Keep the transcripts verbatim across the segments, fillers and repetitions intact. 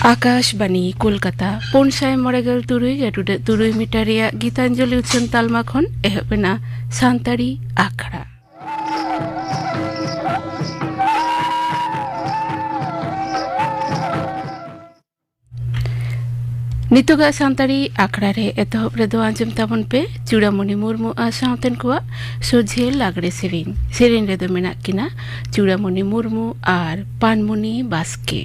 ᱟᱠᱟᱥᱵᱟᱱᱤ ᱠᱳᱞᱠᱟᱛᱟ, ᱯᱩᱱ ᱥᱟᱭ ᱢᱚᱬᱮ ᱜᱮᱞ ᱛᱩᱨᱩᱭ ᱜᱮᱞ ᱴᱩᱰᱟᱹᱜ ᱛᱩᱨᱩᱭ ᱢᱤᱴᱟᱨ ᱨᱮᱭᱟᱜ ᱜᱤᱛᱟᱧᱡᱚᱞᱤ ᱩᱪᱷᱟᱹᱱ ᱛᱟᱞᱢᱟ ᱠᱷᱚᱱ ᱮᱦᱚᱵ ᱮᱱᱟ ᱥᱟᱱᱛᱟᱲᱤ ᱟᱠᱷᱲᱟ᱾ ᱱᱤᱛᱚᱜᱟᱜ ᱥᱟᱱᱛᱟᱲᱤ ᱟᱠᱷᱲᱟ ᱨᱮ ᱮᱛᱚᱦᱚᱵ ᱨᱮᱫᱚ ᱟᱸᱡᱚᱢ ᱛᱟᱵᱚᱱ ᱯᱮ ᱪᱩᱲᱟᱢᱚᱱᱤ ᱢᱩᱨᱢᱩ ᱟᱨ ᱥᱟᱶᱛᱮᱱ ᱠᱚᱣᱟᱜ ᱥᱚᱡᱷᱮ ᱞᱟᱜᱽᱲᱮ ᱥᱮᱨᱮᱧ᱾ ᱥᱮᱨᱮᱧ ᱨᱮᱫᱚ ᱢᱮᱱᱟᱜ ᱠᱤᱱᱟ ᱪᱩᱲᱟᱢᱚᱱᱤ ᱢᱩᱨᱢᱩ ᱟᱨ ᱯᱟᱱᱢᱩᱱᱤ ᱵᱟᱥᱠᱮ᱾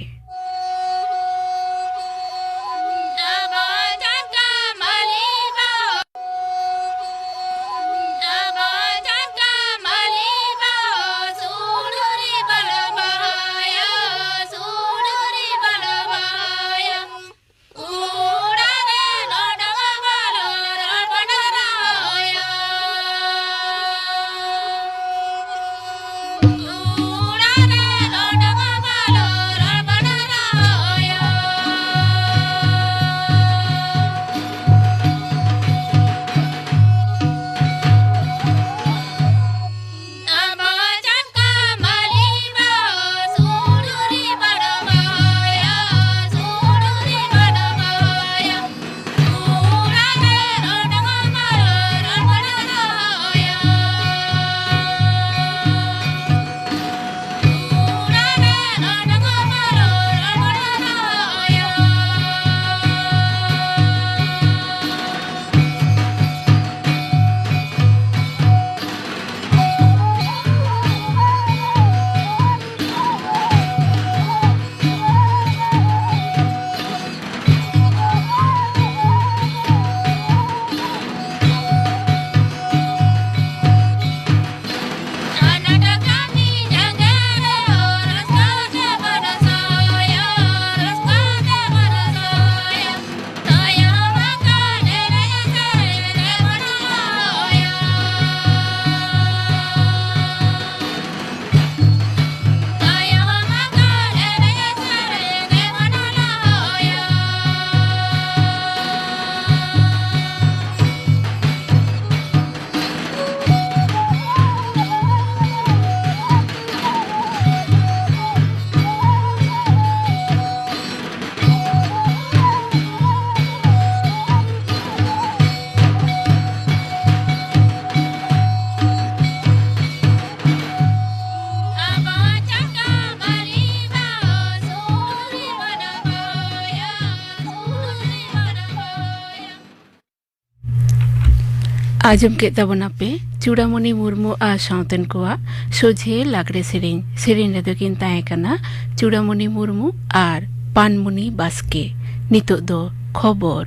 ᱟᱸᱡᱚᱢ ᱠᱮᱫ ᱛᱟᱵᱚᱱᱟᱯᱮ ᱪᱩᱲᱟᱢᱩᱱᱤ ᱢᱩᱨᱢᱩ ᱟᱨ ᱥᱟᱶᱛᱮᱱ ᱠᱚᱣᱟᱜ ᱥᱚᱡᱷᱮ ᱞᱟᱜᱽᱲᱮ ᱥᱮᱨᱮᱧ᱾ ᱥᱮᱨᱮᱧ ᱨᱮᱫᱚ ᱠᱤᱱ ᱛᱟᱦᱮᱸ ᱠᱟᱱᱟ ᱪᱩᱲᱟᱢᱩᱱᱤ ᱢᱩᱨᱢᱩ ᱟᱨ ᱯᱟᱱᱢᱩᱱᱤ ᱵᱟᱥᱠᱮ᱾ ᱱᱤᱛᱚᱜ ᱫᱚ ᱠᱷᱚᱵᱚᱨ᱾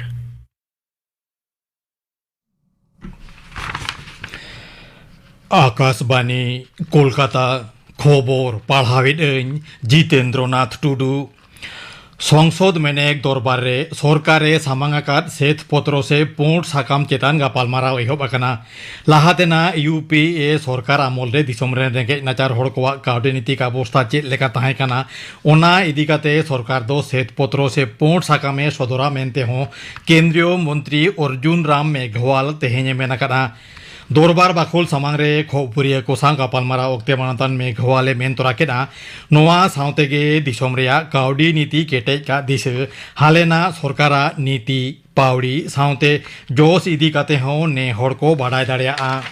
ᱟᱠᱟᱥᱵᱟᱱᱤ, ᱠᱳᱞᱠᱟᱛᱟ᱾ ᱠᱷᱚᱵᱚᱨ ᱯᱟᱲᱦᱟᱣᱮᱫ ᱟᱹᱧ ᱡᱤᱛᱮᱱᱫᱨᱚᱱᱟᱛᱷ ᱴᱩᱰᱩ᱾ ᱥᱚᱝᱥᱚᱫ ᱢᱮᱱᱮᱠ ᱫᱚᱨᱵᱟᱨ ᱨᱮ ᱥᱚᱨᱠᱟᱨ ᱮ ᱥᱟᱢᱟᱝ ᱟᱠᱟᱫ ᱥᱮᱛ ᱯᱚᱛᱨᱚ ᱥᱮ ᱯᱩᱸᱰ ᱥᱟᱠᱟᱢ ᱪᱮᱛᱟᱱ ᱜᱟᱯᱟᱞᱢᱟᱨᱟᱣ ᱮᱦᱚᱵ ᱟᱠᱟᱱᱟ᱾ ᱞᱟᱦᱟ ᱛᱮᱱᱟᱜ ᱭᱩ ᱯᱤ ᱮ ᱥᱚᱨᱠᱟᱨ ᱟᱢᱚᱞ ᱨᱮ ᱫᱤᱥᱚᱢ ᱨᱮᱱ ᱨᱮᱸᱜᱮᱡ ᱱᱟᱪᱟᱨ ᱦᱚᱲ ᱠᱚᱣᱟᱜ ᱠᱟᱹᱣᱰᱤ ᱱᱤᱛᱤ ᱵᱮᱵᱚᱥᱛᱷᱟ ᱪᱮᱫ ᱞᱮᱠᱟ ᱛᱟᱦᱮᱸ ᱠᱟᱱᱟ, ᱚᱱᱟ ᱤᱫᱤ ᱠᱟᱛᱮ ᱥᱚᱨᱠᱟᱨ ᱫᱚ ᱥᱮᱛ ᱯᱚᱛᱨᱚ ᱥᱮ ᱯᱩᱸᱰ ᱥᱟᱠᱟᱢ ᱮ ᱥᱚᱫᱚᱨᱟ ᱢᱮᱱᱛᱮ ᱦᱚᱸ ᱠᱮᱱᱫᱨᱤᱭᱚ ᱢᱚᱱᱛᱨᱤ ᱚᱨᱡᱩᱱ ᱨᱟᱢ ᱢᱮᱜᱷᱣᱟᱞ ᱛᱮᱦᱮᱧ ᱮ ᱢᱮᱱ ᱟᱠᱟᱫᱼᱟ᱾ ᱫᱚᱨᱵᱟᱨ ᱵᱟᱠᱷᱳᱞ ᱥᱟᱢᱟᱝ ᱨᱮ ᱠᱷᱚᱵᱚᱨᱤᱭᱟᱹ ᱠᱚ ᱥᱟᱶ ᱜᱟᱯᱟᱞᱢᱟᱨᱟᱣ ᱚᱠᱛᱮ ᱢᱟᱱᱚᱛᱟᱱ ᱢᱮᱜᱷᱣᱟᱞ ᱮ ᱢᱮᱱ ᱛᱚᱨᱟ ᱠᱮᱫᱼᱟ, ᱱᱚᱣᱟ ᱥᱟᱶᱛᱮ ᱜᱮ ᱫᱤᱥᱚᱢ ᱨᱮᱭᱟᱜ ᱠᱟᱹᱣᱰᱤ ᱱᱤᱛᱤ ᱠᱮᱴᱮᱡ ᱠᱟᱜ ᱫᱤᱥᱟᱹ, ᱦᱟᱞᱮᱱᱟᱜ ᱥᱚᱨᱠᱟᱨᱟᱜ ᱱᱤᱛᱤ ᱯᱟᱹᱣᱲᱤ ᱥᱟᱶᱛᱮ ᱡᱚᱥ ᱤᱫᱤ ᱠᱟᱛᱮ ᱦᱚᱸ ᱱᱮ ᱦᱚᱲ ᱠᱚ ᱵᱟᱰᱟᱭ ᱫᱟᱲᱮᱭᱟᱜᱼᱟ᱾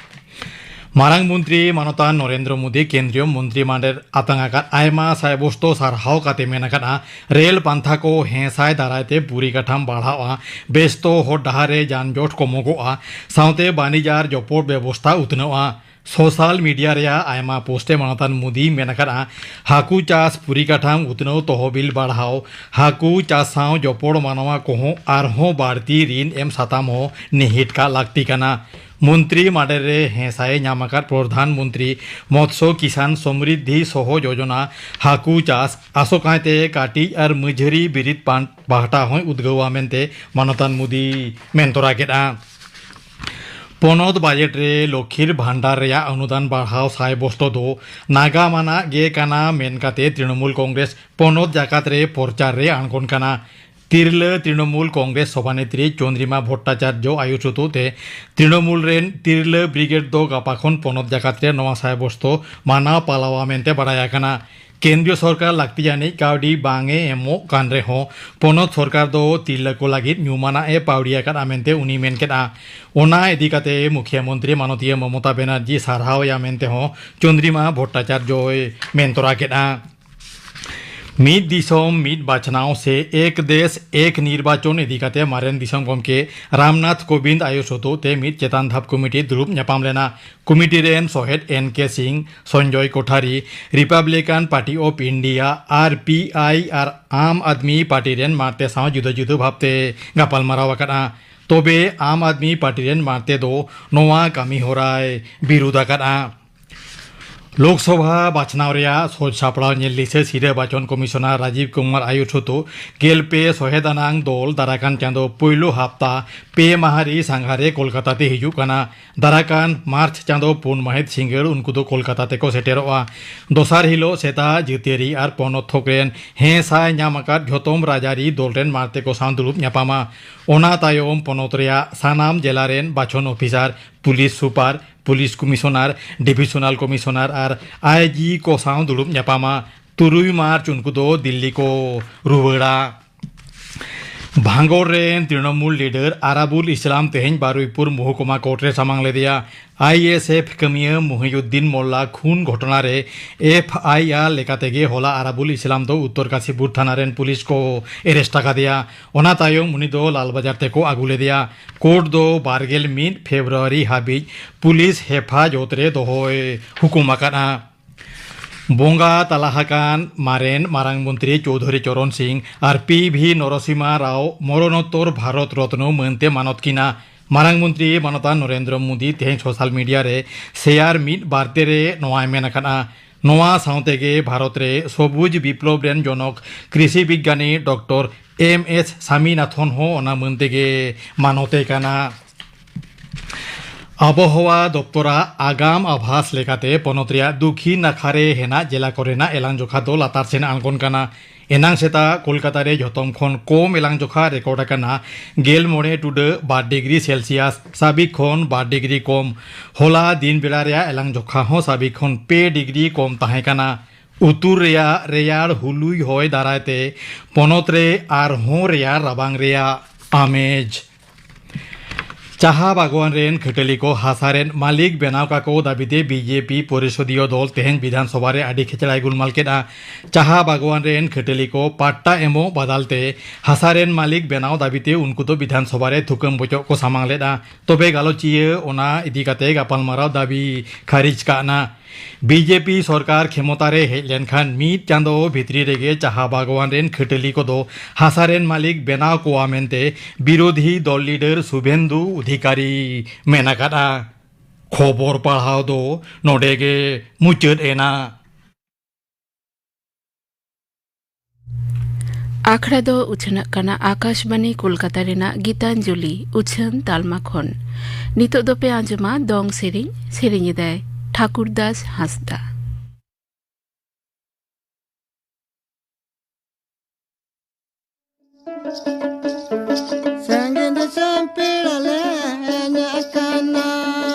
ᱢᱟᱨᱟᱝ ᱢᱚᱱᱛᱨᱤ ᱢᱟᱱᱚᱛᱟᱱ ᱱᱚᱨᱮᱱᱫᱨᱚ ᱢᱳᱫᱤ ᱠᱮᱱᱫᱨᱤᱭᱚ ᱢᱚᱱᱛᱨᱤ ᱢᱟᱱᱰᱮᱨ ᱟᱛᱟᱝ ᱟᱠᱟᱫ ᱟᱭᱢᱟ ᱥᱟᱭ ᱵᱚᱥᱛᱚ ᱥᱟᱨᱦᱟᱣ ᱠᱟᱛᱮ ᱢᱮᱱ ᱟᱠᱟᱫᱼᱟ, ᱨᱮᱞ ᱯᱟᱱᱛᱷᱟ ᱠᱚ ᱦᱮᱸᱥᱟᱭ ᱫᱟᱨᱟᱭ ᱛᱮ ᱯᱩᱨᱤ ᱠᱟᱴᱷᱟᱢ ᱵᱟᱲᱦᱟᱣᱼᱟ, ᱵᱮᱥᱛᱚ ᱦᱚᱨ ᱰᱟᱦᱟᱨ ᱨᱮ ᱡᱟᱱᱡᱚᱴ ᱠᱚᱢᱚᱜᱚᱜᱼᱟ, ᱥᱟᱶᱛᱮ ᱵᱟᱹᱱᱤᱡᱽ ᱟᱨ ᱡᱚᱯᱚᱲ ᱵᱮᱵᱚᱥᱛᱷᱟ ᱩᱛᱱᱟᱹᱣᱼᱟ᱾ ᱥᱳᱥᱟᱞ ᱢᱤᱰᱤᱭᱟ ᱨᱮᱭᱟᱜ ᱟᱭᱢᱟ ᱯᱳᱥᱴ ᱮ ᱢᱟᱱᱚᱛᱟᱱ ᱢᱳᱫᱤᱭ ᱢᱮᱱ ᱟᱠᱟᱫᱼᱟ, ᱦᱟᱹᱠᱩ ᱪᱟᱥ ᱯᱚᱨᱤᱠᱟᱴᱷᱟᱢ ᱩᱛᱱᱟᱹᱣ, ᱛᱚᱦᱚᱵᱤᱞ ᱵᱟᱲᱦᱟᱣ, ᱦᱟᱹᱠᱩ ᱪᱟᱥ ᱥᱟᱶ ᱡᱚᱯᱚᱲ ᱢᱟᱱᱣᱟ ᱠᱚᱦᱚᱸ ᱟᱨᱦᱚᱸ ᱵᱟᱹᱲᱛᱤ ᱨᱤᱱ ᱮᱢ ᱥᱟᱛᱟᱢ ᱦᱚᱸ ᱱᱤᱦᱤᱴ ᱠᱟᱜ ᱞᱟᱹᱠᱛᱤ ᱠᱟᱱᱟ᱾ ᱢᱚᱱᱛᱨᱤ ᱢᱟᱰᱮᱨ ᱨᱮ ᱦᱮᱸᱥᱟᱭ ᱧᱟᱢ ᱟᱠᱟᱫ ᱯᱨᱚᱫᱷᱟᱱ ᱢᱚᱱᱛᱨᱤ ᱢᱚᱛᱥᱚ ᱠᱤᱥᱟᱱ ᱥᱚᱢᱨᱤᱫᱷᱤ ᱥᱚᱦᱚ ᱡᱳᱡᱚᱱᱟ, ᱦᱟᱹᱠᱩ ᱪᱟᱥ, ᱟᱥᱚᱠᱟᱭᱛᱮ ᱠᱟᱹᱴᱤᱡ ᱟᱨ ᱢᱟᱹᱡᱷᱟᱹᱨᱤ ᱵᱤᱨᱤᱫ ᱯᱟᱱ-, ᱯᱟᱦᱴᱟ ᱦᱚᱸᱭ ᱩᱫᱽᱜᱟᱹᱣᱟ ᱢᱮᱱᱛᱮ ᱢᱟᱱᱚᱛᱟᱱ ᱢᱳᱫᱤᱭ ᱢᱮᱱ ᱛᱚᱨᱟ ᱠᱮᱫᱼᱟ᱾ ᱯᱚᱱᱚᱛ ᱵᱟᱡᱮᱴ ᱨᱮ ᱞᱚᱠᱠᱷᱤᱨ ᱵᱷᱟᱱᱰᱟᱨ ᱨᱮᱭᱟᱜ ᱚᱱᱩᱫᱟᱱ ᱵᱟᱲᱦᱟᱣ ᱥᱟᱭ ᱵᱚᱥᱛᱚ ᱫᱚ ᱱᱟᱜᱟᱢ ᱟᱱᱟᱜ ᱜᱮ ᱠᱟᱱᱟ ᱢᱮᱱ ᱠᱟᱛᱮ ᱛᱨᱤᱱᱚᱢᱩᱞ ᱠᱚᱝᱜᱨᱮᱥ ᱯᱚᱱᱚᱛ ᱡᱟᱠᱟᱛ ᱨᱮ ᱯᱚᱨᱪᱟᱨ ᱨᱮ ᱟᱬᱜᱚᱱ ᱠᱟᱱᱟ᱾ ᱛᱤᱨᱞᱟᱹ ᱛᱨᱤᱱᱚᱢᱩᱞ ᱠᱚᱝᱜᱨᱮᱥ ᱥᱚᱵᱷᱟᱱᱮᱛᱨᱤ ᱪᱚᱱᱫᱨᱤᱢᱟ ᱵᱷᱚᱴᱴᱟᱪᱟᱨᱡᱚ ᱟᱭᱳ ᱥᱩᱛᱩᱜ ᱛᱮ ᱛᱨᱤᱱᱚᱢᱩᱞ ᱨᱮᱱ ᱛᱤᱨᱞᱟᱹ ᱵᱨᱤᱜᱮᱰ ᱫᱚ ᱜᱟᱯᱟ ᱠᱷᱚᱱ ᱯᱚᱱᱚᱛ ᱡᱟᱠᱟᱛ ᱨᱮ ᱱᱚᱣᱟ ᱥᱟᱭ ᱵᱚᱥᱛᱚ ᱢᱟᱱᱟᱣ ᱯᱟᱞᱟᱣᱟ ᱢᱮᱱᱛᱮ ᱵᱟᱰᱟᱭ ᱟᱠᱟᱱᱟ᱾ ᱠᱮᱱᱫᱨᱤᱭᱚ ᱥᱚᱨᱠᱟᱨ ᱞᱟᱹᱠᱛᱤ ᱡᱟᱹᱱᱤᱡ ᱠᱟᱹᱣᱰᱤ ᱵᱟᱝ ᱮ ᱮᱢᱚᱜ ᱠᱟᱱ ᱨᱮᱦᱚᱸ, ᱯᱚᱱᱚᱛ ᱥᱚᱨᱠᱟᱨ ᱫᱚ ᱛᱤᱨᱞᱟᱹ ᱠᱚ ᱞᱟᱹᱜᱤᱫ ᱧᱩᱢᱟᱱᱟᱜ ᱮ ᱯᱟᱹᱣᱲᱤ ᱟᱠᱟᱫᱼᱟ ᱢᱮᱱᱛᱮ ᱩᱱᱤᱭ ᱢᱮᱱ ᱠᱮᱫᱼᱟ᱾ ᱚᱱᱟ ᱤᱫᱤ ᱠᱟᱛᱮ ᱢᱩᱠᱷᱭᱟᱹ ᱢᱚᱱᱛᱨᱤ ᱢᱟᱱᱚᱛᱤᱭᱟᱹ ᱢᱚᱢᱚᱛᱟ ᱵᱮᱱᱟᱨᱡᱤ ᱥᱟᱨᱦᱟᱣ ᱮᱭᱟ ᱢᱮᱱᱛᱮ ᱦᱚᱸ ᱪᱚᱱᱫᱨᱤᱢᱟ ᱵᱷᱚᱴᱴᱟᱪᱟᱨᱡᱚᱭ ᱢᱮᱱ ᱛᱚᱨᱟ ᱠᱮᱫᱼᱟ᱾ ᱢᱤᱫ ᱫᱤᱥᱚᱢ ᱢᱤᱫ ᱵᱟᱪᱷᱱᱟᱣ ᱥᱮ ᱮᱠ ᱫᱮᱥ ᱮᱠ ᱱᱤᱨᱵᱟᱪᱚᱱ ᱤᱫᱤ ᱠᱟᱛᱮ ᱢᱟᱨᱮᱱ ᱫᱤᱥᱚᱢ ᱜᱚᱢᱠᱮ ᱨᱟᱢᱱᱟᱛᱷ ᱠᱳᱵᱤᱱᱫᱽ ᱟᱭᱩᱨ ᱥᱩᱛᱩᱜ ᱛᱮ ᱢᱤᱫ ᱪᱮᱛᱟᱱ ᱫᱷᱟᱯ ᱠᱚᱢᱤᱴᱤ ᱫᱩᱲᱩᱵ ᱧᱟᱯᱟᱢ ᱞᱮᱱᱟ᱾ ᱠᱚᱢᱤᱴᱤ ᱨᱮᱱ ᱥᱚᱦᱮᱫ N K Singh, Sanjay Kothari, Republican party of India, R P I, ᱟᱨ ᱟᱢ ᱟᱫᱢᱤ ᱯᱟᱨᱴᱤ ᱨᱮᱱ ᱢᱟᱨᱛᱮ ᱥᱟᱶ ᱡᱩᱫᱟᱹ ᱡᱩᱫᱟᱹ ᱵᱷᱟᱵᱽᱛᱮ ᱜᱟᱯᱟᱞᱢᱟᱨᱟᱣ ᱟᱠᱟᱫᱼᱟ᱾ ᱛᱚᱵᱮ ᱟᱢ ᱟᱫᱢᱤ ᱯᱟᱨᱴᱤ ᱨᱮᱱ ᱢᱟᱨᱛᱮ ᱫᱚ ᱱᱚᱣᱟ ᱠᱟᱹᱢᱤ ᱦᱚᱨᱟᱭ ᱵᱤᱨᱩᱫᱷ ᱟᱠᱟᱫᱼᱟ᱾ ᱞᱳᱠᱥᱚᱵᱷᱟ ᱵᱟᱪᱷᱱᱟᱣ ᱨᱮᱭᱟᱜ ᱥᱚᱡᱽ ᱥᱟᱯᱲᱟᱣ ᱧᱮᱞ ᱫᱤᱥᱟᱹ ᱥᱤᱨᱟᱹ ᱵᱟᱪᱚᱱ ᱠᱚᱢᱤᱥᱚᱱᱟᱨ ᱨᱟᱡᱤᱵᱽ ᱠᱩᱢᱟᱨ ᱟᱭᱩᱨ ᱥᱩᱛᱩ ᱜᱮᱞ ᱯᱮ ᱥᱚᱦᱮᱫ ᱟᱱᱟᱝ ᱫᱚᱞ ᱫᱟᱨᱟᱠᱟᱱ ᱪᱟᱸᱫᱚ ᱯᱩᱭᱞᱩ ᱦᱟᱯᱛᱟ ᱯᱮ ᱢᱟᱦᱟ ᱨᱤ ᱥᱟᱸᱜᱷᱟᱨ ᱨᱮ ᱠᱳᱞᱠᱟᱛᱟ ᱛᱮ ᱦᱤᱡᱩᱜ ᱠᱟᱱᱟ᱾ ᱫᱟᱨᱟᱠᱟᱱ ᱢᱟᱨᱪ ᱪᱟᱸᱫᱚ ᱯᱩᱱ ᱢᱟᱹᱦᱤᱛ ᱥᱤᱸᱜᱟᱹᱲ ᱩᱱᱠᱩ ᱫᱚ ᱠᱳᱞᱠᱟᱛᱟ ᱛᱮᱠᱚ ᱥᱮᱴᱮᱨᱚᱜᱼᱟ᱾ ᱫᱚᱥᱟᱨ ᱦᱤᱞᱳᱜ ᱥᱮᱛᱟᱜ ᱡᱟᱹᱛᱤᱭᱟᱹᱨᱤ ᱟᱨ ᱯᱚᱱᱚᱛ ᱛᱷᱚᱠ ᱨᱮᱱ ᱦᱮᱸ ᱥᱟᱭ ᱧᱟᱢ ᱟᱠᱟᱫ ᱡᱷᱚᱛᱚᱢ ᱨᱟᱡᱽᱟᱹᱨᱤ ᱫᱚᱞ ᱨᱮᱱ ᱢᱟᱨᱛᱮ ᱠᱚ ᱥᱟᱶ ᱫᱩᱲᱩᱵ ᱧᱟᱯᱟᱢᱟ᱾ ᱚᱱᱟ ᱛᱟᱭᱚᱢ ᱯᱚᱱᱚᱛ ᱨᱮᱭᱟᱜ ᱥᱟᱱᱟᱢ ᱡᱮᱞᱟ ᱨᱮᱱ ᱵᱟᱪᱷᱚᱱ officer, police super, police commissioner, divisional commissioner ᱟᱨ ᱟᱭ ᱡᱤ ᱠᱚ ᱥᱟᱶ ᱫᱩᱲᱩᱵ ᱧᱟᱯᱟᱢᱟ᱾ ᱛᱩᱨᱩᱭ ᱢᱟᱨᱪ ᱩᱱᱠᱩ ᱫᱚ ᱫᱤᱞᱞᱤ ᱠᱚ ᱨᱩᱣᱟᱹᱲᱟ᱾ ᱵᱷᱟᱸᱜᱚᱲ ᱨᱮᱱ ᱛᱨᱤᱱᱚᱢᱩᱞ ᱞᱤᱰᱟᱨ ᱟᱨᱟᱵᱩᱞ ᱤᱥᱞᱟᱢ ᱛᱮᱦᱮᱧ ᱵᱟᱨᱩᱭᱯᱩᱨ ᱢᱚᱦᱩᱠᱩᱢᱟ ᱠᱳᱨᱴ ᱨᱮ ᱥᱟᱢᱟᱝ ᱞᱮᱫᱮᱭᱟ᱾ ᱟᱭ ᱮᱥ ᱮᱯᱷ ᱠᱟᱹᱢᱤᱭᱟᱹ ᱢᱩᱦᱤᱭᱩᱫᱽᱫᱤᱱ ᱢᱚᱞᱞᱟ ᱠᱷᱩᱱ ᱜᱷᱚᱴᱚᱱᱟ ᱨᱮ ᱮᱯᱷ ᱟᱭ ᱟᱨ ᱞᱮᱠᱟᱛᱮ ᱜᱮ ᱦᱚᱞᱟ ᱟᱨᱟᱵᱩᱞ ᱤᱥᱞᱟᱢ ᱫᱚ ᱩᱛᱛᱚᱨ ᱠᱟᱥᱤᱯᱩᱨ ᱛᱷᱟᱱᱟ ᱨᱮᱱ ᱯᱩᱞᱤᱥ ᱠᱚ ᱮᱨᱮᱥᱴ ᱟᱠᱟᱫᱮᱭᱟ᱾ ᱚᱱᱟ ᱛᱟᱭᱚᱢ ᱩᱱᱤ ᱫᱚ ᱞᱟᱞᱵᱟᱡᱟᱨ ᱛᱮᱠᱚ ᱟᱹᱜᱩ ᱞᱮᱫᱮᱭᱟ᱾ ᱠᱳᱨᱴ ᱫᱚ ᱵᱟᱨ ᱜᱮᱞ ᱢᱤᱫ ᱯᱷᱮᱵᱽᱨᱩᱣᱟᱨᱤ ᱦᱟᱹᱵᱤᱡ ᱯᱩᱞᱤᱥ ᱦᱮᱯᱷᱟᱡᱚᱛ ᱨᱮ ᱫᱚᱦᱚᱭ ᱦᱩᱠᱩᱢ ᱟᱠᱟᱫᱼᱟ᱾ ᱵᱚᱸᱜᱟ ᱛᱟᱞᱟ ᱟᱠᱟᱱ ᱢᱟᱨᱮᱱ ᱢᱟᱨᱟᱝ ᱢᱚᱱᱛᱨᱤ ᱪᱳᱣᱫᱷᱩᱨᱤ ᱪᱚᱨᱚᱱ ᱥᱤᱝ ᱟᱨ ᱯᱤ ᱵᱷᱤ ᱱᱚᱨᱚᱥᱤᱢᱟ ᱨᱟᱣ ᱢᱚᱨᱚᱱᱳᱛᱛᱚᱨ ᱵᱷᱟᱨᱚᱛ ᱨᱚᱛᱱᱚ ᱢᱟᱹᱱ ᱛᱮ ᱢᱟᱱᱚᱛ ᱠᱤᱱᱟ᱾ ᱢᱟᱨᱟᱝ ᱢᱚᱱᱛᱨᱤ ᱢᱟᱱᱚᱛᱟᱱ ᱱᱚᱨᱮᱱᱫᱨᱚ ᱢᱳᱫᱤ ᱛᱮᱦᱮᱧ ᱥᱳᱥᱟᱞ ᱢᱤᱰᱤᱭᱟ ᱨᱮ ᱥᱮᱭᱟᱨ ᱢᱤᱫ ᱵᱟᱨᱛᱮ ᱨᱮ ᱱᱚᱣᱟᱭ ᱢᱮᱱ ᱟᱠᱟᱫᱼᱟ᱾ ᱱᱚᱣᱟ ᱥᱟᱶᱛᱮ ᱜᱮ ᱵᱷᱟᱨᱚᱛ ᱨᱮ ᱥᱚᱵᱩᱡᱽ ᱵᱤᱯᱞᱚᱵᱽ ᱨᱮᱱ ᱡᱚᱱᱚᱠ ᱠᱨᱤᱥᱤ ᱵᱤᱜᱽᱜᱟᱱᱤ ᱰᱚᱠᱴᱚᱨ ᱮᱢ ᱮᱥ ᱥᱟᱢᱤᱱᱟᱛᱷᱚᱱ ᱦᱚᱸ ᱚᱱᱟ ᱢᱟᱹᱱ ᱛᱮᱜᱮ ᱢᱟᱱᱚᱛᱮ ᱠᱟᱱᱟ᱾ ᱟᱵᱚᱦᱟᱣᱟ ᱫᱚᱯᱛᱚᱨᱟᱜ ᱟᱜᱟᱢ ᱟᱵᱷᱟᱥ ᱞᱮᱠᱟᱛᱮ ᱯᱚᱱᱚᱛ ᱨᱮᱭᱟᱜ ᱫᱩᱠᱷᱤᱱ ᱱᱟᱠᱷᱟ ᱨᱮ ᱦᱮᱱᱟᱜ ᱡᱮᱞᱟ ᱠᱚᱨᱮᱱᱟᱜ ᱮᱞᱟᱝ ᱡᱚᱠᱷᱟ ᱫᱚ ᱞᱟᱛᱟᱨ ᱥᱮᱱ ᱟᱬᱜᱚᱱ ᱠᱟᱱᱟ᱾ ᱮᱱᱟᱝ ᱥᱮᱛᱟᱜ ᱠᱳᱞᱠᱟᱛᱟ ᱨᱮ ᱡᱷᱚᱛᱚᱢ ᱠᱷᱚᱱ ᱠᱚᱢ ᱮᱞᱟᱝ ᱡᱚᱠᱷᱟ ᱨᱮᱠᱚᱨᱰ ᱟᱠᱟᱱᱟ ᱜᱮᱞ ᱢᱚᱬᱮ ᱴᱩᱰᱟᱹᱜ ᱵᱟᱨ ᱰᱤᱜᱽᱨᱤ ᱥᱮᱞᱥᱤᱭᱟᱥ, ᱥᱟᱵᱤᱠ ᱠᱷᱚᱱ ᱵᱟᱨ ᱰᱤᱜᱽᱨᱤ ᱠᱚᱢ᱾ ᱦᱚᱞᱟ ᱫᱤᱱ ᱵᱮᱲᱟ ᱨᱮᱭᱟᱜ ᱮᱞᱟᱝ ᱡᱚᱠᱷᱟ ᱦᱚᱸ ᱥᱟᱵᱤᱠ ᱠᱷᱚᱱ ᱯᱮ ᱰᱤᱜᱽᱨᱤ ᱠᱚᱢ ᱛᱟᱦᱮᱸ ᱠᱟᱱᱟ᱾ ᱩᱛᱩᱨ ᱨᱮᱭᱟᱜ ᱨᱮᱭᱟᱲ ᱦᱩᱞᱩᱭ ᱦᱚᱭ ᱫᱟᱨᱟᱭ ᱛᱮ ᱯᱚᱱᱚᱛ ᱨᱮ ᱟᱨᱦᱚᱸ ᱨᱮᱭᱟᱲ ᱨᱟᱵᱟᱝ ᱨᱮᱭᱟᱜ ᱟᱢᱮᱡᱽ᱾ ᱪᱟᱦᱟ ᱵᱟᱜᱽᱣᱟᱱ ᱨᱮᱱ ᱠᱷᱟᱹᱴᱟᱹᱞᱤ ᱠᱚ ᱦᱟᱥᱟ ᱨᱮᱱ ᱢᱟᱹᱞᱤᱠ ᱵᱮᱱᱟᱣ ᱠᱟᱠᱚ ᱫᱟᱹᱵᱤ ᱛᱮ ᱵᱤᱡᱮᱯᱤ ᱯᱚᱨᱤᱥᱚᱫᱤᱭᱚ ᱫᱚᱞ ᱛᱮᱦᱮᱧ ᱵᱤᱫᱷᱟᱱ ᱥᱚᱵᱷᱟ ᱨᱮ ᱟᱹᱰᱤ ᱠᱷᱮᱪᱲᱟᱭ ᱜᱩᱞᱢᱟᱞ ᱠᱮᱫᱼᱟ᱾ ᱪᱟᱦᱟ ᱵᱟᱜᱽᱣᱟᱱ ᱨᱮᱱ ᱠᱷᱟᱹᱴᱟᱹᱞᱤ ᱠᱚ ᱯᱟᱴᱴᱟ ᱮᱢᱚᱜ ᱵᱟᱫᱟᱞ ᱛᱮ ᱦᱟᱥᱟ ᱨᱮᱱ ᱢᱟᱹᱞᱤᱠ ᱵᱮᱱᱟᱣ ᱫᱟᱹᱵᱤ ᱛᱮ ᱩᱱᱠᱩ ᱫᱚ ᱵᱤᱫᱷᱟᱱ ᱥᱚᱵᱷᱟ ᱨᱮ ᱛᱷᱩᱠᱟᱹᱢ ᱵᱚᱪᱚᱜ ᱠᱚ ᱥᱟᱢᱟᱝ ᱞᱮᱫᱼᱟ᱾ ᱛᱚᱵᱮ ᱜᱟᱞᱚᱪᱤᱭᱟᱹ ᱚᱱᱟ ᱤᱫᱤ ᱠᱟᱛᱮ ᱜᱟᱯᱟᱞᱢᱟᱨᱟᱣ ᱫᱟᱹᱵᱤ ᱠᱷᱟᱨᱤᱡ ᱠᱟᱜ ᱱᱟ᱾ ᱵᱤᱡᱮᱯᱤ ᱥᱚᱨᱠᱟᱨ ᱠᱷᱮᱢᱚᱛᱟ ᱨᱮ ᱦᱮᱡ ᱞᱮᱱᱠᱷᱟᱱ ᱢᱤᱫ ᱪᱟᱸᱫᱚ ᱵᱷᱤᱛᱨᱤ ᱨᱮᱜᱮ ᱪᱟᱦᱟ ᱵᱟᱜᱽᱣᱟᱱ ᱨᱮᱱ ᱠᱷᱟᱹᱴᱟᱹᱞᱤ ᱠᱚᱫᱚ ᱦᱟᱥᱟ ᱨᱮᱱ ᱢᱟᱹᱞᱤᱠ ᱵᱮᱱᱟᱣ ᱠᱚᱣᱟ ᱢᱮᱱᱛᱮ ᱵᱤᱨᱳᱫᱷᱤ ᱫᱚᱞ ᱞᱤᱰᱟᱨ ᱥᱩᱵᱷᱮᱱᱫᱩ ᱚᱫᱷᱤᱠᱟᱨᱤ ᱢᱮᱱ ᱟᱠᱟᱫᱼᱟ᱾ ᱠᱷᱚᱵᱚᱨ ᱯᱟᱲᱦᱟᱣ ᱫᱚ ᱱᱚᱰᱮ ᱜᱮ ᱢᱩᱪᱟᱹᱫ ᱮᱱᱟ᱾ ᱟᱠᱷᱲᱟ ᱫᱚ ᱩᱪᱷᱟᱹᱱᱟᱜ ᱠᱟᱱᱟ ᱟᱠᱟᱥᱵᱟᱱᱤ ᱠᱳᱞᱠᱟᱛᱟ ᱨᱮᱱᱟᱜ ᱜᱤᱛᱟᱧᱡᱚᱞᱤ ᱩᱪᱷᱟᱹᱱ ᱛᱟᱞᱢᱟ ᱠᱷᱚᱱ᱾ ᱱᱤᱛᱚᱜ ᱫᱚᱯᱮ ᱟᱸᱡᱚᱢᱟ ᱫᱚᱝ ᱥᱮᱨᱮᱧ, ᱥᱮᱨᱮᱧ ᱮᱫᱟᱭ ᱴᱷᱟᱠᱩᱨ ᱫᱟᱥ ᱦᱟᱸᱥᱫᱟ᱾ ᱥᱟᱺᱜᱤᱧ ᱫᱤᱥᱚᱢ ᱯᱮᱲᱟ ᱞᱮ ᱦᱮᱡ ᱟᱠᱟᱱᱟ,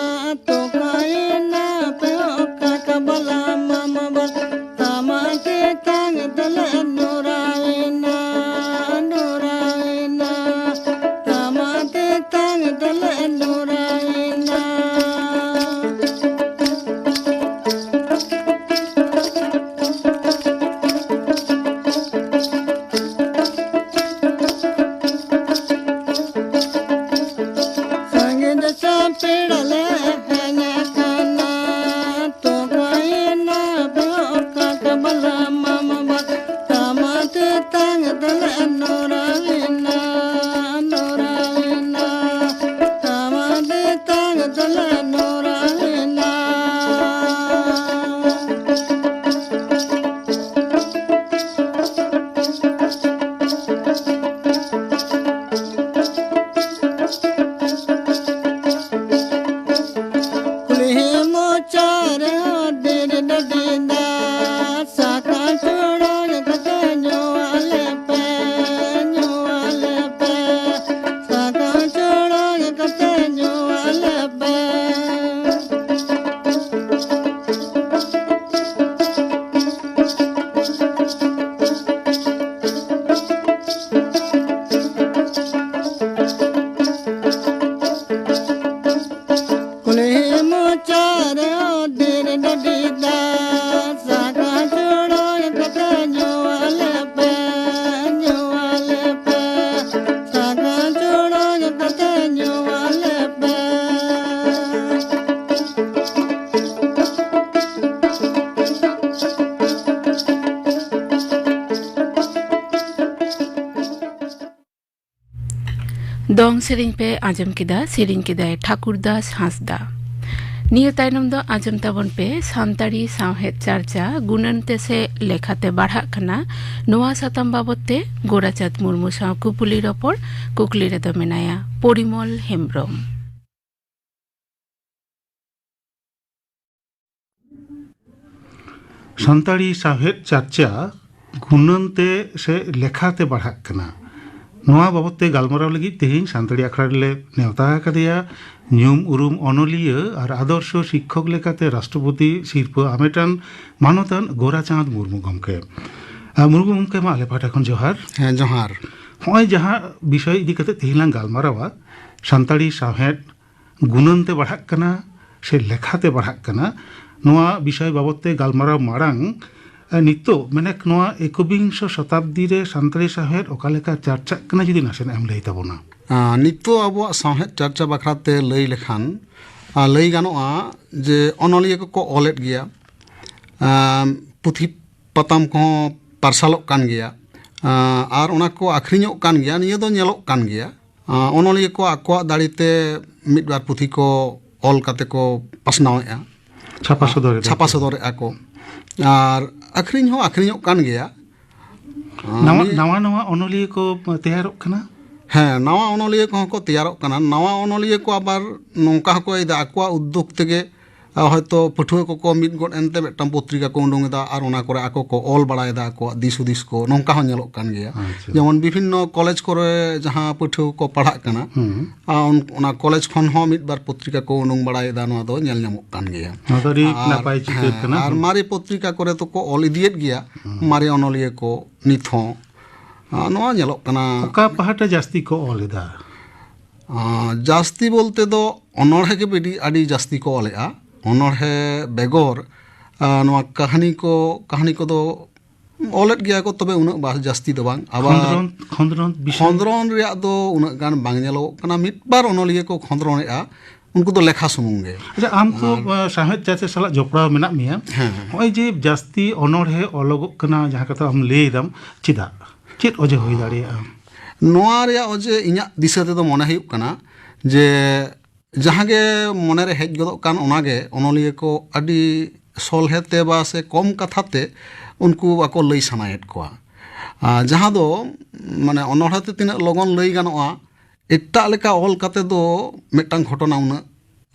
ᱛᱚᱠᱟᱭᱮᱱᱟ ᱯᱮ ᱚᱠᱟ ᱠᱟᱵᱟᱞᱟ ᱢᱟᱢᱟ ᱵᱟᱞᱟ, ᱛᱟᱢᱟ ᱛᱮᱛᱟᱝ ᱫᱚᱞᱮ ᱱᱚᱨᱟᱭᱮᱱᱟ, ᱱᱚᱨᱟᱭᱮᱱᱟ, ᱛᱟᱢᱟ ᱛᱮᱛᱟᱝ ᱫᱚᱞᱮ ᱱᱚᱨᱟᱭᱮᱱᱟ᱾ ᱥᱟᱺᱜᱤᱧ ᱫᱤᱥᱚᱢ ᱯᱮᱲᱟ ᱞᱮ ᱦᱮᱡ ᱟᱠᱟᱱᱟ, ᱛᱚᱠᱟᱭᱮᱱᱟ ᱵᱚᱠᱟ ᱠᱟᱵᱟᱞᱟ ᱢᱟᱢᱟ ᱵᱟ, ᱛᱟᱢᱟ ᱛᱮᱛᱟᱝ ᱫᱚᱞᱮ ᱱᱚᱨᱟᱭᱮᱱᱟ, ᱱᱚᱨᱟᱭᱮᱱᱟ, ᱛᱟᱢᱟ ᱛᱮᱛᱟᱝ ᱫᱚᱞᱮ ᱱᱚᱨᱟᱭᱮᱱᱟ᱾ ᱠᱩᱞᱦᱤ ᱢᱩᱪᱟᱹᱫ ᱨᱮ ᱰᱤᱰ ᱰᱟᱹᱰᱤ ᱫᱟᱜ, ᱥᱟᱠᱟᱢ ᱪᱩᱲᱟᱹ ᱠᱟᱛᱮ ᱧᱩ ᱟᱞᱮ ᱯᱮ, ᱧᱩ ᱟᱞᱮ ᱯᱮ᱾ ᱫᱚᱝ ᱥᱮᱨᱮᱧ ᱯᱮ ᱟᱸᱡᱚᱢ ᱠᱮᱫᱟ, ᱥᱮᱨᱮᱧ ᱠᱮᱫᱟᱭ ᱴᱷᱟᱠᱩᱨ ᱫᱟᱥ ᱦᱟᱸᱥᱫᱟ᱾ ᱱᱤᱭᱟᱹ ᱛᱟᱭᱱᱚᱢ ᱫᱚ ᱟᱸᱡᱚᱢ ᱛᱟᱵᱚᱱ ᱯᱮ ᱥᱟᱱᱛᱟᱲᱤ ᱥᱟᱶᱦᱮᱫ ᱪᱟᱨᱪᱟ, ᱜᱩᱱᱟᱹᱱ ᱛᱮ ᱥᱮ ᱞᱮᱠᱷᱟᱛᱮ ᱵᱟᱲᱦᱟᱜ ᱠᱟᱱᱟ᱾ ᱱᱚᱣᱟ ᱥᱟᱛᱟᱢ ᱵᱟᱵᱚᱛ ᱛᱮ ᱜᱳᱨᱟᱪᱟᱸᱫᱽ ᱢᱩᱨᱢᱩ ᱥᱟᱶ ᱠᱩᱯᱩᱞᱤ ᱨᱚᱯᱚᱲ᱾ ᱠᱩᱠᱞᱤ ᱨᱮᱫᱚ ᱢᱮᱱᱟᱭᱟ ᱯᱚᱨᱤᱢᱚᱞ ᱦᱮᱢᱵᱽᱨᱚᱢ᱾ ᱥᱟᱱᱛᱟᱲᱤ ᱥᱟᱶᱦᱮᱫ ᱪᱟᱨᱪᱟ ᱜᱩᱱᱟᱹᱱ ᱛᱮ ᱥᱮ ᱞᱮᱠᱷᱟ ᱛᱮ ᱵᱟᱲᱦᱟᱜ ᱠᱟᱱᱟ᱾ ᱱᱚᱣᱟ ᱵᱟᱵᱚᱛ ᱛᱮ ᱜᱟᱞᱢᱟᱨᱟᱣ ᱞᱟᱹᱜᱤᱫ ᱛᱮᱦᱮᱧ ᱥᱟᱱᱛᱟᱲᱤ ᱟᱠᱷᱲᱟ ᱨᱮᱞᱮ ᱱᱮᱣᱛᱟ ᱟᱠᱟᱫᱮᱭᱟ ᱧᱩᱢ ᱩᱨᱩᱢ ᱚᱱᱚᱞᱤᱭᱟᱹ ᱟᱨ ᱟᱫᱚᱨᱥᱚ ᱥᱤᱠᱠᱷᱚᱠ ᱞᱮᱠᱟᱛᱮ ᱨᱟᱥᱴᱨᱚᱯᱚᱛᱤ ᱥᱤᱨᱯᱟᱹ ᱟᱢᱮᱴᱟᱱ ᱢᱟᱱᱚᱛᱟᱱ ᱜᱳᱨᱟᱪᱟᱸᱫᱽ ᱢᱩᱨᱢᱩ ᱜᱚᱢᱠᱮ᱾ ᱟᱨ ᱢᱩᱨᱢᱩ ᱜᱚᱢᱠᱮ, ᱢᱟ ᱟᱞᱮ ᱯᱟᱦᱴᱟ ᱠᱷᱚᱱ ᱡᱚᱦᱟᱨ᱾ ᱦᱮᱸ, ᱡᱚᱦᱟᱨ᱾ ᱱᱚᱜᱼᱚᱭ ᱡᱟᱦᱟᱸ ᱵᱤᱥᱚᱭ ᱤᱫᱤ ᱠᱟᱛᱮ ᱛᱮᱦᱮᱧ ᱞᱟᱝ ᱜᱟᱞᱢᱟᱨᱟᱣᱟ, ᱥᱟᱱᱛᱟᱲᱤ ᱥᱟᱶᱦᱮᱫ ᱜᱩᱱᱟᱹᱱ ᱛᱮ ᱵᱟᱲᱦᱟᱜ ᱠᱟᱱᱟ ᱥᱮ ᱞᱮᱠᱷᱟ ᱛᱮ ᱵᱟᱲᱦᱟᱜ ᱠᱟᱱᱟ, ᱱᱚᱣᱟ ᱵᱤᱥᱚᱭ ᱵᱟᱵᱚᱛ ᱛᱮ ᱜᱟᱞᱢᱟᱨᱟᱣ ᱢᱟᱲᱟᱝ, ᱮ, ᱱᱤᱛᱚᱜ, ᱢᱟᱱᱮ, ᱱᱚᱣᱟ ᱮᱠᱵᱤᱝᱥᱚ ᱥᱚᱛᱟᱵᱫᱤ ᱨᱮ ᱥᱟᱱᱛᱟᱲᱤ ᱥᱟᱶᱦᱮᱫ ᱚᱠᱟ ᱞᱮᱠᱟ ᱪᱟᱨᱪᱟᱜ ᱠᱟᱱᱟ, ᱡᱩᱫᱤ ᱱᱟᱥᱮᱱᱟᱜ ᱮᱢ ᱞᱟᱹᱭ ᱛᱟᱵᱚᱱᱟ᱾ ᱟᱸ, ᱱᱤᱛᱚᱜ ᱟᱵᱚᱣᱟᱜ ᱥᱟᱶᱦᱮᱫ ᱪᱟᱨᱪᱟ ᱵᱟᱠᱷᱨᱟ ᱛᱮ ᱞᱟᱹᱭ ᱞᱮᱠᱷᱟᱱ, ᱟᱸ, ᱞᱟᱹᱭ ᱜᱟᱱᱚᱜᱼᱟ ᱡᱮ ᱚᱱᱚᱞᱤᱭᱟᱹ ᱠᱚᱠᱚ ᱚᱞᱮᱫ ᱜᱮᱭᱟ, ᱟᱸ, ᱯᱩᱛᱷᱤ ᱯᱟᱛᱟᱢ ᱠᱚᱦᱚᱸ ᱯᱟᱨᱥᱟᱞᱚᱜ ᱠᱟᱱ ᱜᱮᱭᱟ, ᱟᱸ, ᱟᱨ ᱚᱱᱟ ᱠᱚ ᱟᱹᱠᱷᱨᱤᱧᱚᱜ ᱠᱟᱱ ᱜᱮᱭᱟ, ᱱᱤᱭᱟᱹ ᱫᱚ ᱧᱮᱞᱚᱜ ᱠᱟᱱ ᱜᱮᱭᱟ᱾ ᱟᱸ, ᱚᱱᱚᱞᱤᱭᱟᱹ ᱠᱚ ᱟᱠᱚᱣᱟᱜ ᱫᱟᱲᱮ ᱛᱮ ᱢᱤᱫ ᱵᱟᱨ ᱯᱩᱛᱷᱤ ᱠᱚ ᱚᱞ ᱠᱟᱛᱮ ᱠᱚ ᱯᱟᱥᱱᱟᱣᱮᱫᱼᱟ, ᱪᱷᱟᱯᱟ ᱥᱚᱫᱚᱨᱮᱫᱟ ᱪᱷᱟᱯᱟ ᱠᱚ᱾ ᱥᱚᱫᱚᱨᱮᱫᱼᱟ ᱠᱚ, ᱟᱨ ᱟᱹᱠᱷᱨᱤᱧ ᱦᱚᱸ ᱟᱹᱠᱷᱨᱤᱧᱚᱜ ᱠᱟᱱ ᱜᱮᱭᱟ᱾ ᱟᱸ, ᱱᱟᱣᱟ, ᱱᱤᱭᱟᱹ ᱱᱟᱣᱟ ᱱᱟᱣᱟ ᱚᱱᱚᱞᱤᱭᱟᱹ ᱠᱚ ᱛᱮᱭᱟᱨᱚᱜ ᱠᱟᱱᱟ? ᱦᱮᱸ, ᱱᱟᱣᱟ ᱚᱱᱚᱞᱤᱭᱟᱹ ᱠᱚᱦᱚᱸ ᱠᱚ ᱛᱮᱭᱟᱨᱚᱜ ᱠᱟᱱᱟ᱾ ᱱᱟᱣᱟ ᱚᱱᱚᱞᱤᱭᱟᱹ ᱠᱚ ᱟᱵᱟᱨ ᱱᱚᱝᱠᱟ ᱦᱚᱸᱠᱚ ᱤᱭᱟᱹᱭᱮᱫᱟ, ᱟᱠᱚᱣᱟᱜ ᱩᱫᱽᱫᱳᱜᱽ ᱛᱮᱜᱮ, ᱟᱸ, ᱦᱚᱭᱛᱳ ᱯᱟᱹᱴᱷᱩᱣᱟᱹ ᱠᱚᱠᱚ ᱢᱤᱫ ᱜᱚᱫ ᱮᱱᱛᱮ ᱢᱤᱫᱴᱟᱝ ᱯᱚᱛᱨᱤᱠᱟ ᱠᱚ ᱩᱰᱩᱝ ᱮᱫᱟ ᱟᱨ ᱚᱱᱟ ᱠᱚᱨᱮ ᱟᱠᱚ ᱠᱚ ᱚᱞ ᱵᱟᱲᱟᱭᱮᱫᱟ ᱟᱠᱚᱣᱟᱜ ᱫᱤᱥ ᱦᱩᱫᱤᱥ ᱠᱚ, ᱱᱚᱝᱠᱟ ᱦᱚᱸ ᱧᱮᱞᱚᱜ ᱠᱟᱱ ᱜᱮᱭᱟ᱾ ᱟᱪᱪᱷᱟ᱾ ᱡᱮᱢᱚᱱ ᱵᱤᱵᱷᱤᱱᱱᱚ ᱠᱚᱞᱮᱡᱽ ᱠᱚᱨᱮ ᱡᱟᱦᱟᱸ ᱯᱟᱹᱴᱷᱩᱣᱟᱹ ᱠᱚ ᱯᱟᱲᱦᱟᱜ ᱠᱟᱱᱟ, ᱦᱩᱸ᱾ ᱟᱸ, ᱚᱱ-, ᱚᱱᱟ ᱠᱚᱞᱮᱡᱽ ᱠᱷᱚᱱ ᱦᱚᱸ ᱢᱤᱫ ᱵᱟᱨ ᱯᱚᱛᱨᱤᱠᱟ ᱠᱚ ᱩᱰᱩᱝ ᱵᱟᱲᱟᱭᱮᱫᱟ, ᱱᱚᱣᱟ ᱫᱚ ᱧᱮᱞ ᱧᱟᱢᱚᱜ ᱠᱟᱱ ᱜᱮᱭᱟ᱾ ᱱᱚᱣᱟ ᱫᱚ ᱟᱹᱰᱤ ᱟᱨ, ᱱᱟᱯᱟᱭ ᱪᱤᱛᱟᱹᱨ ᱦᱮᱸ, ᱠᱟᱱᱟ᱾ ᱟᱨ ᱦᱩᱸ᱾ ᱢᱟᱨᱮ ᱯᱚᱛᱨᱤᱠᱟ ᱠᱚᱨᱮ ᱫᱚᱠᱚ ᱚᱞ ᱤᱫᱤᱭᱮᱫ ᱜᱮᱭᱟ, ᱦᱩᱸ᱾ ᱢᱟᱨᱮ ᱚᱱᱚᱞᱤᱭᱟᱹ ᱠᱚ ᱱᱤᱛ ᱦᱚᱸ᱾ ᱟᱸ, ᱱᱚᱣᱟ ᱧᱮᱞᱚᱜ ᱠᱟᱱᱟ᱾ ᱚᱠᱟ ᱯᱟᱦᱴᱟ ᱡᱟᱹᱥᱛᱤ ᱠᱚ ᱚᱞ ᱮᱫᱟ? ᱟᱸ, ᱡᱟᱹᱥᱛᱤ ᱵᱚᱞᱛᱮ ᱫᱚ ᱚᱱᱚᱬᱦᱮ ᱜᱮ ᱟᱹᱰᱤ, ᱟᱹᱰᱤ ᱡᱟᱹᱥᱛᱤ ᱠᱚ ᱚᱞᱮᱜᱼᱟ᱾ ᱚᱱᱚᱬᱦᱮ ᱵᱮᱜᱚᱨ, ᱟᱸ, ᱱᱚᱣᱟ ᱠᱟᱹᱦᱱᱤ ᱠᱚ, ᱠᱟᱹᱦᱱᱤ ᱠᱚᱫᱚ ᱚᱞᱮᱫ ᱜᱮᱭᱟ ᱠᱚ, ᱛᱚᱵᱮ ᱩᱱᱟᱹᱜ ᱵᱟ-, ᱡᱟᱹᱥᱛᱤ ᱫᱚ ᱵᱟᱝ᱾ ᱟᱵᱟᱨ ᱠᱷᱚᱸᱫᱽᱨᱚᱸᱫᱽ, ᱠᱷᱚᱸᱫᱽᱨᱚᱸᱫᱽ ᱵᱤᱥᱚᱭ? ᱠᱷᱚᱸᱫᱽᱨᱚᱸᱫᱽ ᱨᱮᱭᱟᱜ ᱫᱚ ᱩᱱᱟᱹᱜ ᱜᱟᱱ ᱵᱟᱝ ᱧᱮᱞᱚᱜᱚᱜ ᱠᱟᱱᱟ᱾ ᱢᱤᱫ ᱵᱟᱨ ᱚᱱᱚᱞᱤᱭᱟᱹ ᱠᱚ ᱠᱷᱚᱸᱫᱽᱨᱚᱸᱫᱽ ᱮᱜᱼᱟ, ᱩᱱᱠᱩ ᱫᱚ ᱞᱮᱠᱷᱟ ᱥᱩᱢᱩᱝ ᱜᱮ᱾ ᱟᱪᱪᱷᱟ, ᱟᱢ ᱛᱚ, ᱟᱨ ᱟᱸ, ᱥᱟᱶᱦᱮᱫ ᱪᱟᱨᱪᱟ ᱥᱟᱞᱟᱜ ᱡᱚᱯᱲᱟᱣ ᱢᱮᱱᱟᱜ ᱢᱮᱭᱟ᱾ ᱦᱮᱸ, ᱦᱮᱸ᱾ ᱱᱚᱜᱼᱚᱭ ᱡᱮ ᱡᱟᱹᱥᱛᱤ ᱚᱱᱚᱬᱦᱮ ᱚᱞᱚᱜᱚᱜ ᱠᱟᱱᱟ, ᱡᱟᱦᱟᱸ ᱠᱟᱛᱷᱟ ᱟᱢ ᱞᱟᱹᱭ ᱮᱫᱟᱢ, ᱪᱮᱫᱟᱜ? ᱪᱮᱫ ᱚᱡᱮ ᱦᱩᱭ ᱫᱟᱲᱮᱭᱟᱜᱼᱟ? ᱱᱚᱣᱟ ᱨᱮᱭᱟᱜ ᱚᱡᱮ ᱤᱧᱟᱹᱜ ᱫᱤᱥᱟᱹ ᱛᱮᱫᱚ ᱢᱚᱱᱮ ᱦᱩᱭᱩᱜ ᱠᱟᱱᱟ ᱡᱮ ᱡᱟᱦᱟᱸ ᱜᱮ ᱢᱚᱱᱮᱨᱮ ᱦᱮᱡ ᱜᱚᱫᱚᱜ ᱠᱟᱱ, ᱚᱱᱟᱜᱮ ᱚᱱᱚᱞᱤᱭᱟᱹ ᱠᱚ ᱟᱹᱰᱤ ᱥᱚᱞᱦᱮ ᱛᱮ ᱵᱟ ᱥᱮ ᱠᱚᱢ ᱠᱟᱛᱷᱟ ᱛᱮ ᱩᱱᱠᱩ ᱟᱠᱚ ᱞᱟᱹᱭ ᱥᱟᱱᱟᱭᱮᱫ ᱠᱚᱣᱟ᱾ ᱟᱨ ᱡᱟᱦᱟᱸ ᱫᱚ ᱢᱟᱱᱮ ᱚᱱᱚᱬᱦᱮ ᱛᱮ ᱛᱤᱱᱟᱹᱜ ᱞᱚᱜᱚᱱ ᱞᱟᱹᱭ ᱜᱟᱱᱚᱜᱼᱟ, ᱮᱴᱟᱜ ᱞᱮᱠᱟ ᱚᱞ ᱠᱟᱛᱮ ᱫᱚ ᱢᱤᱫᱴᱟᱝ ᱜᱷᱚᱴᱚᱱᱟ ᱩᱱᱟᱹᱜ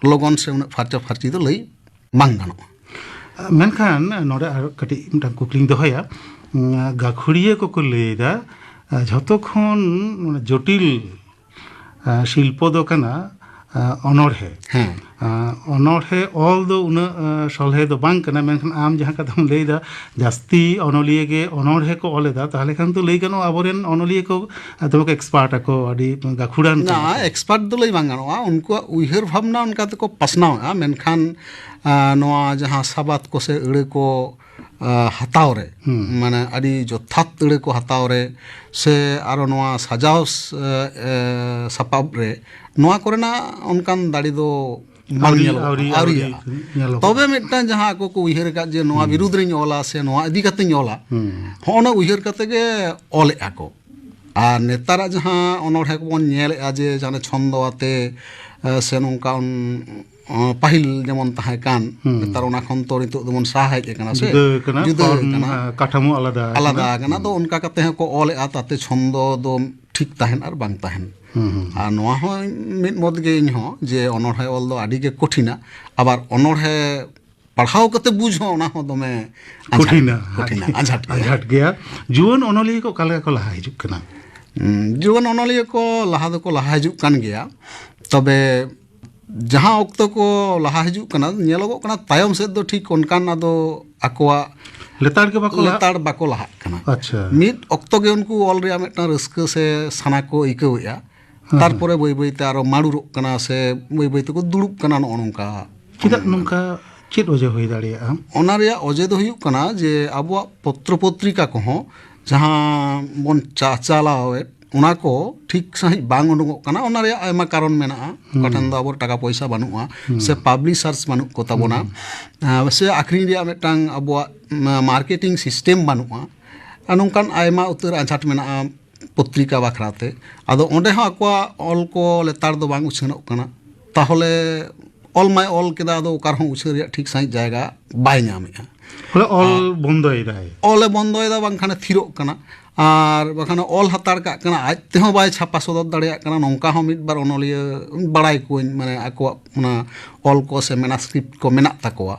ᱞᱚᱜᱚᱱ ᱥᱮ ᱩᱱᱟᱹᱜ ᱯᱷᱟᱨᱪᱟ ᱯᱷᱟᱨᱪᱤ ᱫᱚ ᱞᱟᱹᱭ ᱵᱟᱝ ᱜᱟᱱᱚᱜᱼᱟ᱾ ᱢᱮᱱᱠᱷᱟᱱ ᱱᱚᱰᱮ ᱟᱨ ᱠᱟᱹᱴᱤᱡ ᱢᱤᱫᱴᱟᱝ ᱠᱩᱠᱞᱤᱧ ᱫᱚᱦᱚᱭᱟ᱾ ᱩᱸ, ᱜᱟᱹᱠᱷᱩᱲᱤᱭᱟᱹ ᱠᱚᱠᱚ ᱞᱟᱹᱭᱫᱟ, ᱡᱷᱚᱛᱚ ᱠᱷᱚᱱ ᱡᱚᱴᱤᱞ ᱟᱸ, ᱥᱤᱞᱯᱚ ᱫᱚ ᱠᱟᱱᱟ ᱟᱸ, ᱚᱱᱚᱬᱦᱮ᱾ ᱦᱮᱸ᱾ ᱟᱸ, ᱚᱱᱚᱬᱦᱮ ᱚᱞ ᱫᱚ ᱩᱱᱟᱹᱜ ᱟᱸ, ᱥᱚᱞᱦᱮ ᱫᱚ ᱵᱟᱝ ᱠᱟᱱᱟ, ᱢᱮᱱᱠᱷᱟᱱ ᱟᱢ ᱡᱟᱦᱟᱸ ᱠᱟᱛᱷᱟᱢ ᱞᱟᱹᱭᱫᱟ, ᱡᱟᱹᱥᱛᱤ ᱚᱱᱚᱞᱤᱭᱟᱹ ᱜᱮ ᱚᱱᱚᱬᱦᱮ ᱠᱚ ᱚᱞ ᱮᱫᱟ, ᱛᱟᱦᱚᱞᱮ ᱠᱷᱟᱱ ᱫᱚ ᱞᱟᱹᱭ ᱜᱟᱱᱚᱜᱼᱟ ᱟᱵᱚᱨᱮᱱ ᱚᱱᱚᱞᱤᱭᱟᱹ ᱠᱚ ᱫᱚᱢᱮ ᱠᱚ ᱮᱠᱥᱯᱟᱨᱴ ᱟᱠᱚ, ᱟᱹᱰᱤ ᱜᱟᱹᱠᱷᱩᱲᱟᱱ ᱠᱟᱱᱟ ᱱᱟ ᱠᱚ᱾ ᱮᱠᱥᱯᱟᱨᱴ ᱫᱚ ᱞᱟᱹᱭ ᱵᱟᱝ ᱜᱟᱱᱚᱜᱼᱟ, ᱩᱱᱠᱩᱣᱟᱜ ᱩᱭᱦᱟᱹᱨ ᱵᱷᱟᱵᱽᱱᱟ ᱚᱱᱠᱟ ᱛᱮᱠᱚ ᱯᱟᱥᱱᱟᱣᱮᱫᱼᱟ, ᱢᱮᱱᱠᱷᱟᱱ ᱟᱸ, ᱱᱚᱣᱟ ᱡᱟᱦᱟᱸ ᱥᱟᱵᱟᱫ ᱠᱚ ᱥᱮ ᱟᱹᱲᱟᱹ ᱠᱚ ᱟᱸ, ᱦᱟᱛᱟᱣ ᱨᱮ, ᱦᱩᱸ᱾ ᱢᱟᱱᱮ ᱟᱹᱰᱤ ᱡᱚᱛᱷᱟᱛ ᱟᱹᱲᱟᱹ ᱠᱚ ᱦᱟᱛᱟᱣ ᱨᱮ ᱥᱮ ᱟᱨᱚ ᱱᱚᱣᱟ ᱥᱟᱡᱟᱣ ᱥ- ᱮ, ᱮ, ᱥᱟᱯᱟᱵ ᱨᱮ ᱱᱚᱣᱟ ᱠᱚᱨᱮᱱᱟᱜ ᱚᱱᱠᱟᱱ ᱫᱟᱲᱮ ᱫᱚ ᱵᱟᱝ ᱟᱹᱣᱨᱤ, ᱧᱮᱞᱚᱜ ᱟᱹᱣᱨᱤ, ᱟᱹᱣᱨᱤ ᱧᱮᱞᱚᱜᱚᱜᱼᱟ᱾ ᱛᱚᱵᱮ ᱢᱤᱫᱴᱟᱝ ᱡᱟᱦᱟᱸ ᱟᱠᱚ ᱠᱚ ᱩᱭᱦᱟᱹᱨ ᱟᱠᱟᱫ ᱡᱮ ᱱᱚᱣᱟ ᱵᱤᱨᱩᱫᱽ ᱨᱮᱧ ᱚᱞᱟ ᱥᱮ ᱱᱚᱣᱟ ᱤᱫᱤ ᱠᱟᱛᱮᱧ ᱚᱞᱟ, ᱦᱩᱸ᱾ ᱦᱚᱸᱜᱼᱚ ᱱᱟ ᱩᱭᱦᱟᱹᱨ ᱠᱟᱛᱮ ᱜᱮ ᱚᱞᱮᱫᱼᱟ ᱠᱚ᱾ ᱟᱨ ᱱᱮᱛᱟᱨᱟᱜ ᱡᱟᱦᱟᱸ ᱚᱱᱚᱬᱦᱮ ᱠᱚᱵᱚᱱ ᱧᱮᱞᱮᱫᱼᱟ ᱡᱮ ᱡᱟᱦᱟᱸ ᱪᱷᱚᱱᱫᱚ ᱟᱛᱮ ᱮ, ᱥᱮ ᱱᱚᱝᱠᱟ ᱚᱱ- ᱚ, ᱯᱟᱹᱦᱤᱞ ᱡᱮᱢᱚᱱ ᱛᱟᱦᱮᱸ ᱠᱟᱱ, ᱦᱩᱸ᱾ ᱱᱮᱛᱟᱨ ᱚᱱᱟ ᱠᱷᱚᱱ ᱛᱚ ᱱᱤᱛᱚᱜ ᱫᱚᱵᱚᱱ ᱥᱟᱦᱟ ᱦᱮᱡ ᱟᱠᱟᱱᱟ ᱥᱮ᱾ ᱡᱩᱫᱟᱹ ᱟᱠᱟᱱᱟ, ᱡᱩᱫᱟᱹ ᱯᱷᱚᱨᱢ, ᱟᱠᱟᱱᱟ᱾ ᱟ, ᱠᱟᱴᱷᱟᱢᱳ ᱟᱞᱟᱫᱟ ᱟᱠᱟᱱᱟ᱾ ᱟᱞᱟᱫᱟ ᱟᱠᱟᱱᱟ᱾ ᱟᱫᱚ ᱚᱱᱠᱟ ᱠᱟᱛᱮ ᱦᱚᱸᱠᱚ ᱚᱞᱮᱫᱼᱟ, ᱛᱟᱛᱮ ᱪᱷᱚᱱᱫᱚ ᱫᱚ ᱴᱷᱤᱠ ᱛᱟᱦᱮᱱ ᱟᱨ ᱵᱟᱝ ᱛᱟᱦᱮᱱ᱾ ᱦᱩᱸ, ᱦᱩᱸ᱾ ᱟᱨ ᱱᱚᱣᱟ ᱦᱚᱸ ᱢᱤᱫ ᱢᱚᱛ ᱜᱮ ᱤᱧ ᱦᱚᱸ ᱡᱮ ᱚᱱᱚᱬᱦᱮ ᱚᱞ ᱫᱚ ᱟᱹᱰᱤ ᱜᱮ ᱠᱚᱴᱷᱤᱱᱟ, ᱟᱵᱟᱨ ᱚᱱᱚᱬᱦᱮ ᱯᱟᱲᱦᱟᱣ ᱠᱟᱛᱮ ᱵᱩᱡᱽ ᱦᱚᱸ ᱚᱱᱟ ᱦᱚᱸ ᱫᱚᱢᱮ ᱟᱸᱡᱷᱟᱴ, ᱠᱚᱴᱷᱤᱱᱟ᱾ ᱠᱚᱴᱷᱤᱱᱟ, ᱟᱸᱡᱷᱟᱴ ᱜᱮᱭᱟ᱾ ᱟᱸᱡᱷᱟᱴ ᱜᱮᱭᱟ᱾ ᱡᱩᱣᱟᱹᱱ ᱚᱱᱚᱞᱤᱭᱟᱹ ᱠᱚ ᱚᱠᱟ ᱞᱮᱠᱟ ᱠᱚ ᱞᱟᱦᱟ ᱦᱤᱡᱩᱜ ᱠᱟᱱᱟ? ᱦᱩᱸ, ᱡᱩᱣᱟᱹᱱ ᱚᱱᱚᱞᱤᱭᱟᱹ ᱠᱚ ᱞᱟᱦᱟ ᱫᱚᱠᱚ ᱞᱟᱦᱟ ᱦᱤᱡᱩᱜ ᱠᱟᱱ ᱜᱮᱭᱟ, ᱛᱚᱵᱮ ᱡᱟᱦᱟᱸ ᱚᱠᱛᱚ ᱠᱚ ᱞᱟᱦᱟ ᱦᱤᱡᱩᱜ ᱠᱟᱱᱟ, ᱧᱮᱞᱚᱜᱚᱜ ᱠᱟᱱᱟ ᱛᱟᱭᱚᱢ ᱥᱮᱫ ᱫᱚ ᱴᱷᱤᱠ ᱚᱱᱠᱟᱱ ᱟᱫᱚ ᱟᱠᱚᱣᱟᱜ ᱞᱮᱛᱟᱲ ᱜᱮ ᱵᱟᱠᱚ ᱞᱟᱦᱟᱜ? ᱞᱮᱛᱟᱲ ᱵᱟᱠᱚ ᱞᱟᱦᱟᱜ ᱠᱟᱱᱟ᱾ ᱟᱪᱪᱷᱟ᱾ ᱢᱤᱫ ᱚᱠᱛᱚ ᱜᱮ ᱩᱱᱠᱩ ᱚᱞ ᱨᱮᱭᱟᱜ ᱢᱤᱫᱴᱟᱝ ᱨᱟᱹᱥᱠᱟᱹ ᱥᱮ ᱥᱟᱱᱟ ᱠᱚ ᱟᱹᱭᱠᱟᱹᱣᱮᱫᱼᱟ, ᱦᱮᱸ, ᱛᱟᱨᱯᱚᱨᱮ ᱵᱟᱹᱭ ᱵᱟᱹᱭᱛᱮ ᱟᱨᱚ ᱢᱟᱹᱨᱩᱨᱚᱜ ᱠᱟᱱᱟ ᱥᱮ ᱵᱟᱹᱭ ᱵᱟᱹᱭ ᱛᱮᱠᱚ ᱫᱩᱲᱩᱵ ᱠᱟᱱᱟ, ᱱᱚᱜᱼᱚ ᱱᱚᱝᱠᱟ᱾ ᱪᱮᱫᱟᱜ ᱱᱚᱝᱠᱟ, ᱪᱮᱫ ᱚᱡᱮ ᱦᱩᱭ ᱫᱟᱲᱮᱭᱟᱜᱼᱟ? ᱚᱱᱟ ᱨᱮᱭᱟᱜ ᱚᱡᱮ ᱫᱚ ᱦᱩᱭᱩᱜ ᱠᱟᱱᱟ ᱡᱮ ᱟᱵᱚᱣᱟᱜ ᱯᱚᱛᱨᱚ ᱯᱚᱛᱨᱤᱠᱟ ᱠᱚᱦᱚᱸ ᱡᱟᱦᱟᱸ ᱵᱚᱱ ᱪᱟᱪᱟᱞᱟᱣᱮᱫ, ᱚᱱᱟ ᱠᱚ ᱴᱷᱤᱠ ᱥᱟᱺᱦᱤᱡ ᱵᱟᱝ ᱩᱰᱩᱠᱚᱜ ᱠᱟᱱᱟ᱾ ᱚᱱᱟ ᱨᱮᱭᱟᱜ ᱟᱭᱢᱟ ᱠᱟᱨᱚᱱ ᱢᱮᱱᱟᱜᱼᱟ᱾ ᱚᱠᱟ ᱴᱷᱮᱱ ᱫᱚ ᱟᱵᱚ ᱴᱟᱠᱟ ᱯᱚᱭᱥᱟ ᱵᱟᱹᱱᱩᱜᱼᱟ, ᱥᱮ ᱯᱟᱵᱽᱞᱤᱥᱟᱨᱥ ᱵᱟᱹᱱᱩᱜ ᱠᱚ ᱛᱟᱵᱚᱱᱟ, ᱟᱸ, ᱥᱮ ᱟᱠᱷᱨᱤᱧ ᱨᱮᱭᱟᱜ ᱢᱤᱫᱴᱟᱝ ᱟᱵᱚᱣᱟᱜ ᱢᱟᱨᱠᱮᱴᱤᱝ ᱥᱤᱥᱴᱮᱢ ᱵᱟᱹᱱᱩᱜᱼᱟ᱾ ᱟᱨ ᱱᱚᱝᱠᱟᱱ ᱟᱭᱢᱟ ᱩᱛᱟᱹᱨ ᱟᱸᱡᱷᱟᱴ ᱢᱮᱱᱟᱜᱼᱟ᱾ ᱯᱚᱛᱨᱤᱠᱟ ᱵᱟᱠᱷᱨᱟ ᱛᱮ᱾ ᱟᱫᱚ ᱚᱸᱰᱮ ᱦᱚᱸ ᱟᱠᱚᱣᱟᱜ ᱚᱞ ᱠᱚ ᱞᱮᱛᱟᱲ ᱫᱚ ᱵᱟᱝ ᱩᱪᱷᱟᱹᱱᱚᱜ ᱠᱟᱱᱟ᱾ ᱛᱟᱦᱚᱞᱮ ᱚᱞ ᱢᱟᱭ ᱚᱞ ᱠᱮᱫᱟ, ᱟᱫᱚ ᱚᱠᱟ ᱨᱮᱦᱚᱸ ᱩᱪᱷᱟᱹᱱ ᱨᱮᱭᱟᱜ ᱴᱷᱤᱠ ᱥᱟᱺᱦᱤᱡ ᱡᱟᱭᱜᱟ ᱵᱟᱭ ᱧᱟᱢᱮᱜᱼᱟ᱾ ᱵᱚᱞᱮ ᱚᱞ ᱵᱚᱱᱫᱚᱭᱮᱫᱟᱭ᱾ ᱚᱞᱮ ᱵᱚᱱᱫᱚᱭᱮᱫᱟ, ᱵᱟᱝᱠᱷᱟᱱᱮ ᱛᱷᱤᱨᱚᱜ ᱠᱟᱱᱟ, ᱟᱨ ᱵᱟᱠᱷᱟᱱ ᱚᱞ ᱦᱟᱛᱟᱲ ᱠᱟᱜ ᱠᱟᱱᱟ, ᱟᱡ ᱛᱮᱦᱚᱸ ᱵᱟᱭ ᱪᱷᱟᱯᱟ ᱥᱚᱫᱚᱨ ᱫᱟᱲᱮᱭᱟᱜ ᱠᱟᱱᱟ᱾ ᱱᱚᱝᱠᱟ ᱦᱚᱸ ᱢᱤᱫ ᱵᱟᱨ ᱚᱱᱚᱞᱤᱭᱟᱹ ᱵᱟᱲᱟᱭ ᱠᱚᱣᱟᱹᱧ, ᱢᱟᱱᱮ ᱟᱠᱚᱣᱟᱜ ᱚᱱᱟ ᱚᱞ ᱠᱚ ᱥᱮ ᱢᱮᱱᱟᱥᱠᱨᱤᱯᱴ ᱠᱚ ᱢᱮᱱᱟᱜ ᱛᱟᱠᱚᱣᱟ,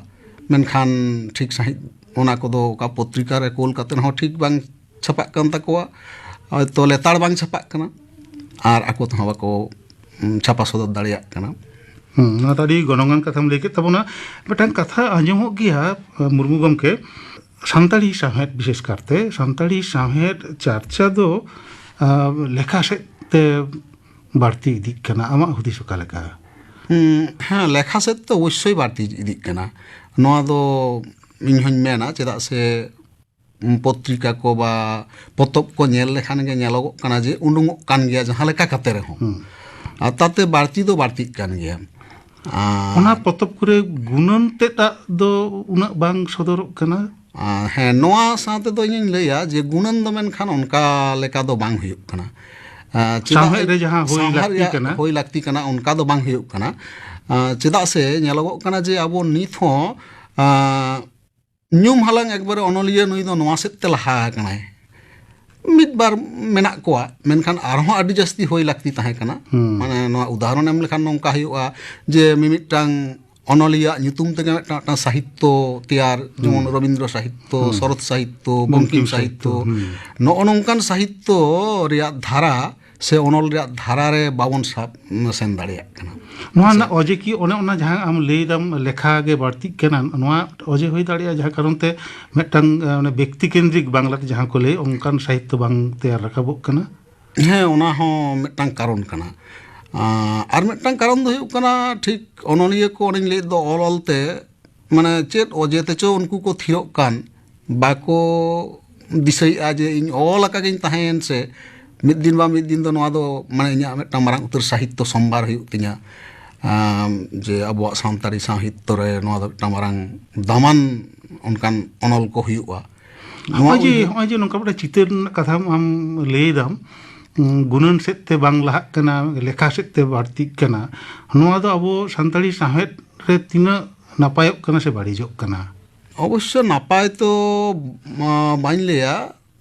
ᱢᱮᱱᱠᱷᱟᱱ ᱴᱷᱤᱠ ᱥᱟᱺᱦᱤᱡ ᱚᱱᱟ ᱠᱚᱫᱚ ᱚᱠᱟ ᱯᱚᱛᱨᱤᱠᱟ ᱨᱮ ᱠᱳᱞ ᱠᱟᱛᱮ ᱦᱚᱸ ᱴᱷᱤᱠ ᱵᱟᱝ ᱪᱷᱟᱯᱟᱜ ᱠᱟᱱ ᱛᱟᱠᱚᱣᱟ, ᱦᱚᱭᱛᱚ ᱞᱮᱛᱟᱲ ᱵᱟᱝ ᱪᱷᱟᱯᱟᱜ ᱠᱟᱱᱟ, ᱟᱨ ᱟᱠᱚ ᱛᱮᱦᱚᱸ ᱵᱟᱠᱚ ᱩᱢ, ᱪᱷᱟᱯᱟ ᱥᱚᱫᱚᱨ ᱫᱟᱲᱮᱭᱟᱜ ᱠᱟᱱᱟ᱾ ᱦᱩᱸ, ᱱᱚᱣᱟ ᱫᱚ ᱟᱹᱰᱤ ᱜᱚᱱᱚᱝᱟᱱ ᱠᱟᱛᱷᱟᱢ ᱞᱟᱹᱭ ᱠᱮᱫ ᱛᱟᱵᱚᱱᱟ᱾ ᱢᱤᱫᱴᱟᱝ ᱠᱟᱛᱷᱟ ᱟᱸᱡᱚᱢᱚᱜ ᱜᱮᱭᱟ, ᱢᱩᱨᱢᱩ ᱜᱚᱢᱠᱮ, ᱥᱟᱱᱛᱟᱲᱤ ᱥᱟᱶᱦᱮᱫ, ᱵᱤᱥᱮᱥ ᱠᱟᱨᱛᱮ ᱥᱟᱱᱛᱟᱲᱤ ᱥᱟᱶᱦᱮᱫ ᱪᱟᱨᱪᱟ ᱫᱚ ᱟᱸ, ᱞᱮᱠᱷᱟ ᱥᱮᱫ ᱛᱮ ᱵᱟᱹᱲᱛᱤ ᱤᱫᱤᱜ ᱠᱟᱱᱟ᱾ ᱟᱢᱟᱜ ᱦᱩᱫᱤᱥ ᱚᱠᱟ ᱞᱮᱠᱟ? ᱦᱩᱸ, ᱦᱮᱸ, ᱞᱮᱠᱷᱟ ᱥᱮᱫ ᱛᱮ ᱚᱵᱚᱥᱥᱳᱭ ᱵᱟᱹᱲᱛᱤ ᱤᱫᱤᱜ ᱠᱟᱱᱟ᱾ ᱱᱚᱣᱟ ᱫᱚ ᱤᱧ ᱦᱚᱧ ᱢᱮᱱᱟ, ᱪᱮᱫᱟᱜ ᱥᱮ ᱩᱢ, ᱯᱚᱛᱨᱤᱠᱟ ᱠᱚ ᱵᱟ ᱯᱚᱛᱚᱵ ᱠᱚ ᱧᱮᱞ ᱞᱮᱠᱷᱟᱱ ᱜᱮ ᱧᱮᱞᱚᱜᱚᱜ ᱠᱟᱱᱟ ᱡᱮ ᱩᱰᱩᱝᱚᱜ ᱠᱟᱱ ᱜᱮᱭᱟ ᱡᱟᱦᱟᱸ ᱞᱮᱠᱟ ᱠᱟᱛᱮ ᱨᱮᱦᱚᱸ᱾ ᱟᱨ ᱛᱟᱛᱮ ᱵᱟᱹᱲᱛᱤ ᱫᱚ ᱵᱟᱹᱲᱛᱤᱜ ᱠᱟᱱ ᱜᱮᱭᱟ᱾ ᱟᱨ ᱚᱱᱟ ᱯᱚᱛᱚᱵ ᱠᱚᱨᱮ ᱜᱩᱱᱟᱹᱱ ᱛᱮᱫᱟᱜ ᱫᱚ ᱩᱱᱟᱹᱜ ᱵᱟᱝ ᱥᱚᱫᱚᱨᱚᱜ ᱠᱟᱱᱟ᱾ ᱟᱨ ᱦᱮᱸ, ᱱᱚᱣᱟ ᱥᱟᱶ ᱛᱮᱫᱚ ᱤᱧᱤᱧ ᱞᱟᱹᱭᱟ ᱡᱮ ᱜᱩᱱᱟᱹᱱ ᱫᱚ ᱢᱮᱱᱠᱷᱟᱱ ᱚᱱᱠᱟ ᱞᱮᱠᱟ ᱫᱚ ᱵᱟᱝ ᱦᱩᱭᱩᱜ ᱠᱟᱱᱟ᱾ ᱟᱨ ᱪᱮᱫᱟᱜ ᱥᱟᱶᱦᱮᱫ ᱨᱮ ᱡᱟᱦᱟᱸ ᱦᱩᱭ ᱥᱟᱶᱦᱮᱫ ᱞᱟᱹᱠᱛᱤ ᱨᱮᱭᱟᱜ ᱠᱟᱱᱟ᱾ ᱦᱩᱭ ᱞᱟᱹᱠᱛᱤ ᱠᱟᱱᱟ, ᱚᱱᱠᱟ ᱫᱚ ᱵᱟᱝ ᱦᱩᱭᱩᱜ ᱠᱟᱱᱟ᱾ ᱟᱨ ᱪᱮᱫᱟᱜ ᱥᱮ ᱧᱮᱞᱚᱜᱚᱜ ᱠᱟᱱᱟ ᱡᱮ ᱟᱵᱚ ᱱᱤᱛ ᱦᱚᱸ, ᱟᱨ ᱧᱩᱢ ᱦᱟᱞᱟᱝ ᱮᱠᱵᱟᱨᱮ ᱚᱱᱚᱞᱤᱭᱟᱹ ᱱᱩᱭ ᱫᱚ ᱱᱚᱣᱟ ᱥᱮᱫ ᱛᱮ ᱞᱟᱦᱟ ᱟᱠᱟᱱᱟᱭ᱾ ᱢᱤᱫ ᱵᱟᱨ ᱢᱮᱱᱟᱜ ᱠᱚᱣᱟ, ᱢᱮᱱᱠᱷᱟᱱ ᱟᱨᱦᱚᱸ ᱟᱹᱰᱤ ᱡᱟᱹᱥᱛᱤ ᱦᱩᱭ ᱞᱟᱹᱠᱛᱤ ᱛᱟᱦᱮᱸ ᱠᱟᱱᱟ᱾ ᱦᱩᱸ᱾ ᱢᱟᱱᱮ ᱱᱚᱣᱟ ᱩᱫᱟᱦᱚᱨᱚᱱ ᱮᱢ ᱞᱮᱠᱷᱟᱱ ᱱᱚᱝᱠᱟ ᱦᱩᱭᱩᱜᱼᱟ ᱡᱮ ᱢᱤᱢᱤᱫᱴᱟᱝ ᱚᱱᱚᱞᱤᱭᱟᱹᱣᱟᱜ ᱧᱩᱛᱩᱢ ᱛᱮᱜᱮ ᱢᱤᱫᱴᱟᱝ, ᱢᱤᱫᱴᱟᱝ ᱥᱟᱦᱤᱛᱛᱚ ᱛᱮᱭᱟᱨ, ᱡᱮᱢᱚᱱ ᱨᱚᱵᱤᱱᱫᱨᱚ ᱥᱟᱦᱤᱛᱛᱚ, ᱥᱚᱨᱚᱛ ᱥᱟᱦᱤᱛᱛᱚ, ᱵᱚᱝᱠᱤᱢ ᱵᱚᱝᱠᱤᱢ ᱥᱟᱦᱤᱛᱛᱚ, ᱥᱟᱦᱤᱛᱛᱚ, ᱦᱩᱸ᱾ ᱱᱚᱜᱼᱚ ᱱᱚᱝᱠᱟᱱ ᱥᱟᱦᱤᱛᱛᱚ ᱨᱮᱭᱟᱜ ᱫᱷᱟᱨᱟ ᱥᱮ ᱚᱱᱚᱞ ᱨᱮᱭᱟᱜ ᱫᱷᱟᱨᱟ ᱨᱮ ᱵᱟᱵᱚᱱ ᱥᱟᱵ ᱥᱮᱱ ᱫᱟᱲᱮᱭᱟᱜ ᱠᱟᱱᱟ᱾ ᱱᱚᱣᱟ ᱨᱮᱱᱟᱜ ᱚᱡᱮ ᱠᱤ ᱚᱱᱮ ᱚᱱᱟ ᱡᱟᱦᱟᱸ ᱟᱢ ᱞᱟᱹᱭ ᱫᱟᱢ ᱞᱮᱠᱷᱟ ᱜᱮ ᱵᱟᱹᱲᱛᱤᱜ ᱠᱟᱱᱟ, ᱱᱚᱣᱟ ᱚᱡᱮ ᱦᱩᱭ ᱫᱟᱲᱮᱭᱟᱜᱼᱟ ᱡᱟᱦᱟᱸ ᱠᱟᱨᱚᱱ ᱛᱮ ᱢᱤᱫᱴᱟᱝ, ᱮ, ᱚᱱᱮ ᱵᱮᱠᱛᱤ ᱠᱮᱱᱫᱨᱤᱠ ᱵᱟᱝᱞᱟᱛᱮ ᱡᱟᱦᱟᱸ ᱠᱚ ᱞᱟᱹᱭ, ᱚᱱᱠᱟᱱ ᱥᱟᱦᱤᱛᱛᱚ ᱵᱟᱝ ᱛᱮᱭᱟᱨ ᱨᱟᱠᱟᱵᱚᱜ ᱠᱟᱱᱟ? ᱦᱮᱸ, ᱚᱱᱟ ᱦᱚᱸ ᱢᱤᱫᱴᱟᱝ ᱠᱟᱨᱚᱱ ᱠᱟᱱᱟ᱾ ᱟᱸ, ᱟᱨ ᱢᱤᱫᱴᱟᱝ ᱠᱟᱨᱚᱱ ᱫᱚ ᱦᱩᱭᱩᱜ ᱠᱟᱱᱟ, ᱴᱷᱤᱠ ᱚᱱᱚᱞᱤᱭᱟᱹ ᱠᱚ ᱚᱱᱮᱧ ᱞᱟᱹᱭᱮᱫ ᱫᱚ, ᱚᱞ ᱚᱞᱛᱮ ᱢᱟᱱᱮ ᱪᱮᱫ ᱚᱡᱮ ᱛᱮᱪᱚ ᱩᱱᱠᱩ ᱠᱚ ᱛᱷᱤᱨᱚᱜ ᱠᱟᱱ, ᱵᱟᱠᱚ ᱫᱤᱥᱟᱹᱭᱮᱫᱼᱟ ᱡᱮ ᱤᱧ ᱚᱞ ᱟᱠᱟᱜᱤᱧ ᱛᱟᱦᱮᱸᱭᱮᱱ ᱥᱮ ᱢᱤᱫ ᱫᱤᱱ ᱵᱟ ᱢᱤᱫ ᱫᱤᱱ ᱫᱚ ᱱᱚᱣᱟ ᱫᱚ ᱢᱟᱱᱮ ᱤᱧᱟᱹᱜ ᱢᱤᱫᱴᱟᱝ ᱢᱟᱨᱟᱝ ᱩᱛᱟᱹᱨ ᱥᱟᱦᱤᱛᱛᱚ ᱥᱚᱢᱵᱷᱟᱨ ᱦᱩᱭᱩᱜ ᱛᱤᱧᱟ᱾ ᱟᱢ, ᱡᱮ ᱟᱵᱚᱣᱟᱜ ᱥᱟᱱᱛᱟᱲᱤ ᱥᱟᱦᱤᱛᱛᱚ ᱨᱮ ᱱᱚᱣᱟ ᱫᱚ ᱢᱤᱫᱴᱟᱝ ᱢᱟᱨᱟᱝ ᱫᱟᱢᱟᱱ ᱚᱱᱠᱟᱱ ᱚᱱᱚᱞ ᱠᱚ ᱦᱩᱭᱩᱜᱼᱟ᱾ ᱱᱚᱣᱟ ᱱᱚᱜᱼᱚᱭ ᱡᱮ ᱩᱭᱦᱟᱹᱨ ᱱᱚᱜᱼᱚᱭ ᱡᱮ ᱱᱚᱝᱠᱟ ᱢᱤᱫᱴᱟᱝ ᱪᱤᱛᱟᱹᱨ ᱨᱮᱱᱟᱜ ᱠᱟᱛᱷᱟᱢ ᱟᱢ ᱞᱟᱹᱭ ᱫᱟᱢ, ᱩᱸ, ᱜᱩᱱᱟᱹᱱ ᱥᱮᱫ ᱛᱮ ᱵᱟᱝ ᱞᱟᱦᱟᱜ ᱠᱟᱱᱟ, ᱞᱮᱠᱷᱟ ᱥᱮᱫ ᱛᱮ ᱵᱟᱹᱲᱛᱤᱜ ᱠᱟᱱᱟ, ᱱᱚᱣᱟ ᱫᱚ ᱟᱵᱚ ᱥᱟᱱᱛᱟᱲᱤ ᱥᱟᱶᱦᱮᱫ ᱨᱮ ᱛᱤᱱᱟᱹᱜ ᱱᱟᱯᱟᱭᱚᱜ ᱠᱟᱱᱟ ᱥᱮ ᱵᱟᱹᱲᱤᱡᱚᱜ ᱠᱟᱱᱟ? ᱚᱵᱚᱥᱥᱚ ᱱᱟᱯᱟᱭ ᱛᱚ, ᱢᱟ, ᱵᱟᱹᱧ ᱞᱟᱹᱭᱟ᱾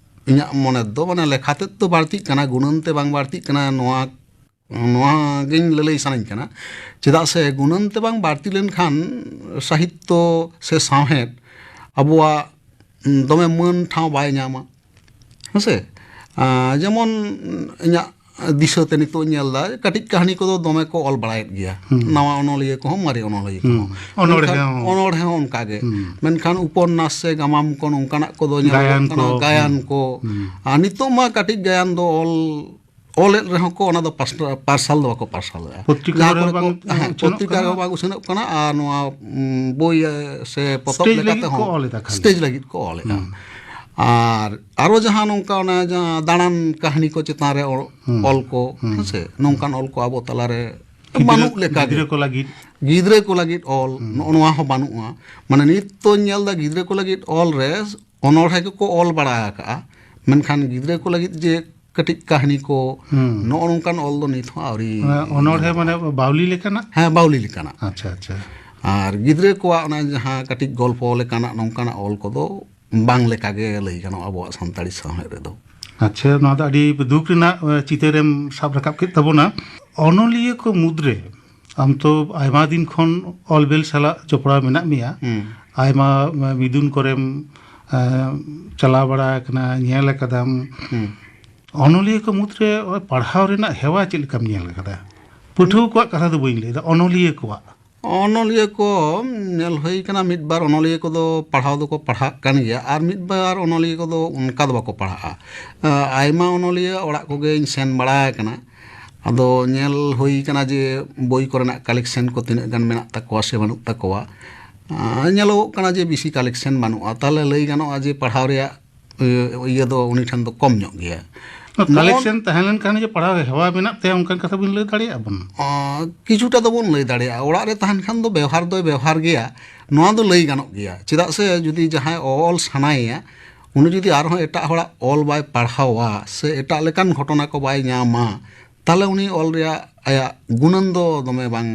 ᱤᱧᱟᱹᱜ ᱢᱚᱱᱮ ᱫᱚ ᱢᱟᱱᱮ ᱞᱮᱠᱷᱟ ᱛᱮᱫ ᱫᱚ ᱵᱟᱹᱲᱛᱤᱜ ᱠᱟᱱᱟ, ᱜᱩᱱᱟᱹᱱ ᱛᱮ ᱵᱟᱝ ᱵᱟᱹᱲᱛᱤᱜ ᱠᱟᱱᱟ, ᱱᱚᱣᱟ, ᱱᱚᱣᱟ ᱜᱤᱧ ᱞᱟᱹᱞᱟᱹᱭ ᱥᱟᱱᱟᱧ ᱠᱟᱱᱟ᱾ ᱪᱮᱫᱟᱜ ᱥᱮ ᱜᱩᱱᱟᱹᱱ ᱛᱮ ᱵᱟᱝ ᱵᱟᱹᱲᱛᱤ ᱞᱮᱱᱠᱷᱟᱱ ᱥᱟᱦᱤᱛᱛᱚ ᱥᱮ ᱥᱟᱶᱦᱮᱫ ᱟᱵᱚᱣᱟᱜ, ᱩᱸ, ᱫᱚᱢᱮ ᱢᱟᱹᱱ ᱴᱷᱟᱶ ᱵᱟᱭ ᱧᱟᱢᱟ᱾ ᱦᱮᱸᱥᱮ? ᱟᱸ, ᱡᱮᱢᱚᱱ ᱤᱧᱟᱹᱜ ᱫᱤᱥᱟᱹᱛᱮ ᱱᱤᱛᱚᱜ ᱤᱧ ᱧᱮᱞ ᱮᱫᱟ, ᱠᱟᱹᱴᱤᱡ ᱠᱟᱹᱦᱱᱤ ᱠᱚᱫᱚ ᱫᱚᱢᱮ ᱠᱚ ᱚᱞ ᱵᱟᱲᱟᱭᱮᱫ ᱜᱮᱭᱟ᱾ ᱦᱩᱸ᱾ ᱱᱟᱣᱟ ᱚᱱᱚᱞᱤᱭᱟᱹ ᱠᱚᱦᱚᱸ, ᱢᱟᱨᱮ ᱚᱱᱚᱞᱤᱭᱟᱹ ᱠᱚᱦᱚᱸ᱾ ᱦᱩᱸ᱾ ᱚᱱᱚᱬᱦᱮ ᱢᱮᱱᱠᱷᱟᱱ ᱦᱚᱸ᱾ ᱚᱱᱚᱬᱦᱮ ᱦᱚᱸ ᱚᱱᱠᱟ ᱜᱮ᱾ ᱦᱩᱸ᱾ ᱢᱮᱱᱠᱷᱟᱱ ᱩᱯᱚᱱᱱᱟᱥ ᱥᱮ ᱜᱟᱢᱟᱢ ᱠᱚ, ᱱᱚᱝᱠᱟᱱᱟᱜ ᱠᱚᱫᱚ ᱧᱮᱞᱚᱜᱚᱜ ᱜᱟᱭᱟᱱ ᱠᱟᱱᱟ, ᱠᱚ᱾ ᱜᱟᱭᱟᱱ ᱦᱩᱸ᱾ ᱠᱚ᱾ ᱦᱩᱸ᱾ ᱟᱨ ᱱᱤᱛᱚᱜ ᱢᱟ ᱠᱟᱹᱴᱤᱡ ᱜᱟᱭᱟᱱ ᱫᱚ ᱚᱞ, ᱚᱞᱮᱫ ᱨᱮᱦᱚᱸ ᱠᱚ, ᱚᱱᱟ ᱫᱚ ᱯᱟᱥᱱᱟ-, ᱯᱟᱨᱥᱟᱞ ᱫᱚ ᱵᱟᱠᱚ ᱯᱟᱨᱥᱟᱞᱮᱫᱼᱟ᱾ ᱯᱚᱛᱨᱤᱠᱟ ᱡᱟᱦᱟᱸ ᱠᱚᱨᱮ ᱠᱚᱨᱮ ᱵᱟᱝ ᱠᱚ, ᱦᱮᱸ, ᱩᱪᱷᱟᱹᱱᱚᱜ ᱯᱚᱛᱨᱤᱠᱟ ᱠᱟᱱᱟ᱾ ᱨᱮᱦᱚᱸ ᱵᱟᱝ ᱩᱪᱷᱟᱹᱱᱚᱜ ᱠᱟᱱᱟ, ᱟᱨ ᱱᱚᱣᱟ, ᱩᱸ, ᱵᱳᱭ, ᱮ, ᱥᱮ ᱯᱚᱛᱚᱵ ᱥᱴᱮᱡᱽ ᱞᱮᱠᱟ ᱞᱟᱹᱜᱤᱫ ᱠᱚ ᱛᱮᱦᱚᱸ ᱚᱞ ᱮᱫᱟ ᱠᱷᱟᱹᱞᱤ᱾ ᱥᱴᱮᱡᱽ ᱞᱟᱹᱜᱤᱫ ᱠᱚ ᱚᱞᱮᱫᱼᱟ᱾ ᱦᱩᱸ᱾ ᱟᱨ ᱟᱨᱚ ᱡᱟᱦᱟᱸ ᱱᱚᱝᱠᱟ ᱚᱱᱟ ᱡᱟᱦᱟᱸ ᱫᱟᱬᱟᱱ ᱠᱟᱹᱦᱱᱤ ᱠᱚ ᱪᱮᱛᱟᱱ ᱨᱮ ᱚᱞ, ᱦᱩᱸ᱾ ᱚᱞ ᱠᱚ, ᱦᱩᱸ᱾ ᱦᱮᱸ ᱥᱮ, ᱱᱚᱝᱠᱟᱱ ᱚᱞ ᱠᱚ ᱟᱵᱚ ᱛᱟᱞᱟᱨᱮ ᱜᱤᱫᱽᱨᱟᱹ, ᱵᱟᱹᱱᱩᱜ ᱞᱮᱠᱟ ᱜᱮ᱾ ᱜᱤᱫᱽᱨᱟᱹ ᱠᱚ ᱞᱟᱹᱜᱤᱫ᱾ ᱜᱤᱫᱽᱨᱟᱹ ᱠᱚ ᱞᱟᱹᱜᱤᱫ ᱚᱞ, ᱦᱩᱸ᱾ ᱱᱚᱜᱼᱚ ᱱᱚᱣᱟ ᱦᱚᱸ ᱵᱟᱹᱱᱩᱜᱼᱟ᱾ ᱢᱟᱱᱮ ᱱᱤᱛ ᱛᱚᱧ ᱧᱮᱞ ᱮᱫᱟ ᱜᱤᱫᱽᱨᱟᱹ ᱠᱚ ᱞᱟᱹᱜᱤᱫ ᱚᱞ ᱨᱮ ᱚᱱᱚᱬᱦᱮ ᱜᱮᱠᱚ ᱚᱞ ᱵᱟᱲᱟ ᱟᱠᱟᱜᱼᱟ, ᱢᱮᱱᱠᱷᱟᱱ ᱜᱤᱫᱽᱨᱟᱹ ᱠᱚ ᱞᱟᱹᱜᱤᱫ ᱡᱮ ᱠᱟᱹᱴᱤᱡ ᱠᱟᱹᱦᱱᱤ ᱠᱚ, ᱦᱩᱸ᱾ ᱱᱚᱜᱼᱚ ᱱᱚᱝᱠᱟᱱ ᱚᱞ ᱫᱚ ᱱᱤᱛ ᱦᱚᱸ ᱟᱹᱣᱨᱤ ᱚᱱᱟ ᱚᱱᱚᱬᱦᱮ ᱧᱮᱞᱚᱜᱼᱟ᱾ ᱢᱟᱱᱮ ᱵᱟᱣᱞᱤ ᱞᱮᱠᱟᱱᱟᱜ? ᱦᱮᱸ, ᱵᱟᱣᱞᱤ ᱞᱮᱠᱟᱱᱟᱜ᱾ ᱟᱪᱪᱷᱟ, ᱟᱪᱪᱷᱟ᱾ ᱟᱨ ᱜᱤᱫᱽᱨᱟᱹ ᱠᱚᱣᱟᱜ ᱚᱱᱟ ᱡᱟᱦᱟᱸ ᱠᱟᱹᱴᱤᱡ ᱜᱚᱞᱯᱚ ᱞᱮᱠᱟᱱᱟᱜ ᱱᱚᱝᱠᱟᱱᱟᱜ ᱚᱞ ᱠᱚᱫᱚ ᱵᱟᱝ ᱞᱮᱠᱟ ᱜᱮ ᱞᱟᱹᱭ ᱜᱟᱱᱚᱜᱼᱟ ᱟᱵᱚᱣᱟᱜ ᱥᱟᱱᱛᱟᱲᱤ ᱥᱟᱶᱦᱮᱫ ᱨᱮᱫᱚ᱾ ᱟᱪᱪᱷᱟ, ᱱᱚᱣᱟ ᱫᱚ ᱟᱹᱰᱤ ᱫᱩᱠ ᱨᱮᱱᱟᱜ, ᱮ, ᱪᱤᱛᱟᱹᱨᱮᱢ ᱥᱟᱵ ᱨᱟᱠᱟᱵ ᱠᱮᱫ ᱛᱟᱵᱚᱱᱟ᱾ ᱚᱱᱚᱞᱤᱭᱟᱹ ᱠᱚ ᱢᱩᱫᱽᱨᱮ ᱟᱢ ᱛᱚ ᱟᱭᱢᱟ ᱫᱤᱱ ᱠᱷᱚᱱ ᱚᱞ ᱵᱮᱞ ᱥᱟᱞᱟᱜ ᱡᱚᱯᱲᱟᱣ ᱢᱮᱱᱟᱜ ᱢᱮᱭᱟ, ᱦᱩᱸ᱾ ᱟᱭᱢᱟ, ᱮ, ᱢᱤᱫᱩᱱ ᱠᱚᱨᱮᱢ, ᱮ, ᱪᱟᱞᱟᱣ ᱵᱟᱲᱟ ᱟᱠᱟᱱᱟ, ᱧᱮᱞ ᱟᱠᱟᱫᱟᱢ᱾ ᱦᱩᱸ᱾ ᱚᱱᱚᱞᱤᱭᱟᱹ ᱠᱚ ᱢᱩᱫᱽᱨᱮ ᱚᱱᱟ ᱯᱟᱲᱦᱟᱣ ᱨᱮᱱᱟᱜ ᱦᱮᱣᱟ ᱪᱮᱫ ᱞᱮᱠᱟᱢ ᱧᱮᱞ ᱟᱠᱟᱫᱟ? ᱯᱟᱹᱴᱷᱩᱣᱟᱹ ᱠᱚᱣᱟᱜ ᱠᱟᱛᱷᱟ ᱫᱚ ᱵᱟᱹᱧ ᱞᱟᱹᱭᱫᱟ, ᱚᱱᱚᱞᱤᱭᱟᱹ ᱠᱚᱣᱟᱜ᱾ ᱚᱱᱚᱞᱤᱭᱟᱹ ᱠᱚ ᱧᱮᱞ ᱦᱩᱭ ᱠᱟᱱᱟ, ᱢᱤᱫ ᱵᱟᱨ ᱚᱱᱚᱞᱤᱭᱟᱹ ᱠᱚᱫᱚ ᱯᱟᱲᱦᱟᱣ ᱫᱚᱠᱚ ᱯᱟᱲᱦᱟᱜ ᱠᱟᱱ ᱜᱮᱭᱟ, ᱟᱨ ᱢᱤᱫ ᱵᱟᱨ ᱚᱱᱚᱞᱤᱭᱟᱹ ᱠᱚᱫᱚ ᱚᱱᱠᱟ ᱫᱚ ᱵᱟᱠᱚ ᱯᱟᱲᱦᱟᱜᱼᱟ᱾ ᱟ, ᱟᱭᱢᱟ ᱚᱱᱚᱞᱤᱭᱟᱹ ᱚᱲᱟᱜ ᱠᱚᱜᱮᱧ ᱥᱮᱱ ᱵᱟᱲᱟ ᱟᱠᱟᱱᱟ᱾ ᱟᱫᱚ ᱧᱮᱞ ᱦᱩᱭ ᱠᱟᱱᱟ ᱡᱮ ᱵᱳᱭ ᱠᱚᱨᱮᱱᱟᱜ ᱠᱟᱞᱮᱠᱥᱮᱱ ᱠᱚ ᱛᱤᱱᱟᱹᱜ ᱜᱟᱱ ᱢᱮᱱᱟᱜ ᱛᱟᱠᱚᱣᱟ ᱥᱮ ᱵᱟᱹᱱᱩᱜ ᱛᱟᱠᱚᱣᱟ᱾ ᱟ, ᱧᱮᱞᱚᱜᱚᱜ ᱠᱟᱱᱟ ᱡᱮ ᱵᱮᱥᱤ ᱠᱟᱞᱮᱠᱥᱮᱱ ᱵᱟᱹᱱᱩᱜᱼᱟ, ᱛᱟᱦᱚᱞᱮ ᱞᱟᱹᱭ ᱜᱟᱱᱚᱜᱼᱟ ᱡᱮ ᱯᱟᱲᱦᱟᱣ ᱨᱮᱭᱟᱜ ᱤᱭᱟᱹ, ᱤᱭᱟᱹ ᱫᱚ ᱩᱱᱤ ᱴᱷᱮᱱ ᱫᱚ ᱠᱚᱢ ᱧᱚᱜ ᱜᱮᱭᱟ᱾ ᱠᱟᱞᱮᱠᱥᱮᱱ ᱛᱟᱦᱮᱸ ᱞᱮᱱᱠᱷᱟᱱ ᱡᱮ ᱯᱟᱲᱦᱟᱣ ᱦᱮᱣᱟ ᱢᱮᱱᱟᱜ ᱛᱟᱭᱟ, ᱚᱱᱠᱟᱱ ᱠᱟᱛᱷᱟ ᱵᱤᱱ ᱞᱟᱹᱭ ᱫᱟᱲᱮᱭᱟᱜᱼᱟ ᱵᱚᱱ? ᱟᱸ, ᱠᱤᱪᱷᱩᱴᱟ ᱫᱚᱵᱚᱱ ᱞᱟᱹᱭ ᱫᱟᱲᱮᱭᱟᱜᱼᱟ, ᱚᱲᱟᱜ ᱨᱮ ᱛᱟᱦᱮᱱ ᱠᱷᱟᱱ ᱫᱚ ᱵᱮᱣᱦᱟᱨ ᱫᱚᱭ ᱵᱮᱣᱦᱟᱨ ᱜᱮᱭᱟ, ᱱᱚᱣᱟ ᱫᱚ ᱞᱟᱹᱭ ᱜᱟᱱᱚᱜ ᱜᱮᱭᱟ᱾ ᱪᱮᱫᱟᱜ ᱥᱮ ᱡᱩᱫᱤ ᱡᱟᱦᱟᱸᱭ ᱚᱞ ᱥᱟᱱᱟᱭᱮᱭᱟ, ᱩᱱᱤ ᱡᱩᱫᱤ ᱟᱨᱦᱚᱸ ᱮᱴᱟᱜ ᱦᱚᱲᱟᱜ ᱚᱞ ᱵᱟᱭ ᱯᱟᱲᱦᱟᱣᱟ ᱥᱮ ᱮᱴᱟᱜ ᱞᱮᱠᱟᱱ ᱜᱷᱚᱴᱚᱱᱟ ᱠᱚ ᱵᱟᱭ ᱧᱟᱢᱟ, ᱛᱟᱦᱚᱞᱮ ᱩᱱᱤ ᱚᱞ ᱨᱮᱭᱟᱜ ᱟᱭᱟᱜ ᱜᱩᱱᱟᱹᱱ ᱫᱚ ᱫᱚᱢᱮ ᱵᱟᱝ,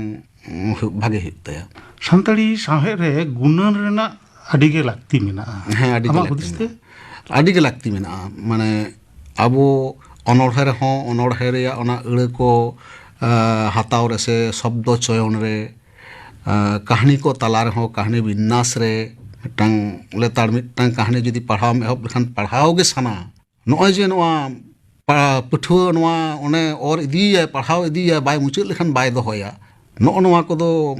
ᱩᱸ, ᱦᱩ-, ᱵᱷᱟᱜᱮ ᱦᱩᱭᱩᱜ ᱛᱟᱭᱟ᱾ ᱥᱟᱱᱛᱟᱲᱤ ᱥᱟᱶᱦᱮᱫ ᱨᱮ ᱜᱩᱱᱟᱹᱱ ᱨᱮᱱᱟᱜ ᱟᱹᱰᱤ ᱜᱮ ᱞᱟᱹᱠᱛᱤ ᱢᱮᱱᱟᱜᱼᱟ᱾ ᱦᱮᱸ, ᱟᱹᱰᱤ ᱜᱮ ᱟᱢᱟᱜ ᱞᱟᱹᱠᱛᱤ ᱦᱩᱫᱤᱥ ᱛᱮ? ᱢᱮᱱᱟᱜᱼᱟ᱾ ᱟᱹᱰᱤ ᱜᱮ ᱞᱟᱹᱠᱛᱤ ᱢᱮᱱᱟᱜᱼᱟ᱾ ᱢᱟᱱᱮ, ᱟᱵᱚ ᱚᱱᱚᱬᱦᱮ ᱨᱮᱦᱚᱸ, ᱚᱱᱚᱬᱦᱮ ᱨᱮᱭᱟᱜ ᱚᱱᱟ ᱟᱹᱲᱟᱹ ᱠᱚ, ᱟ, ᱦᱟᱛᱟᱣ ᱨᱮ ᱥᱮ ᱥᱚᱵᱫᱚ ᱪᱚᱭᱚᱱ ᱨᱮ, ᱟ, ᱠᱟᱹᱦᱱᱤ ᱠᱚ ᱛᱟᱞᱟ ᱨᱮᱦᱚᱸ, ᱠᱟᱹᱦᱱᱤ ᱵᱤᱱᱱᱟᱥ ᱨᱮ, ᱢᱤᱫᱴᱟᱝ ᱞᱮᱛᱟᱲ ᱢᱤᱫᱴᱟᱝ ᱠᱟᱹᱦᱱᱤ ᱡᱩᱫᱤ ᱯᱟᱲᱦᱟᱣ ᱮᱦᱚᱵ ᱞᱮᱠᱷᱟᱱ ᱯᱟᱲᱦᱟᱣ ᱜᱮ ᱥᱟᱱᱟ᱾ ᱱᱚᱜᱼᱚᱭ ᱡᱮ ᱱᱚᱣᱟ ᱯᱟ-, ᱯᱟᱹᱴᱷᱩᱣᱟᱹ ᱱᱚᱣᱟ ᱚᱱᱮ ᱚᱨ ᱤᱫᱤᱭᱮᱭᱟᱭ, ᱯᱟᱲᱦᱟᱣ ᱤᱫᱤᱭᱮᱭᱟᱭ, ᱵᱟᱭ ᱢᱩᱪᱟᱹᱫ ᱞᱮᱠᱷᱟᱱ ᱵᱟᱭ ᱫᱚᱦᱚᱭᱟ, ᱱᱚᱜᱼᱚ ᱱᱚᱣᱟ ᱠᱚᱫᱚ,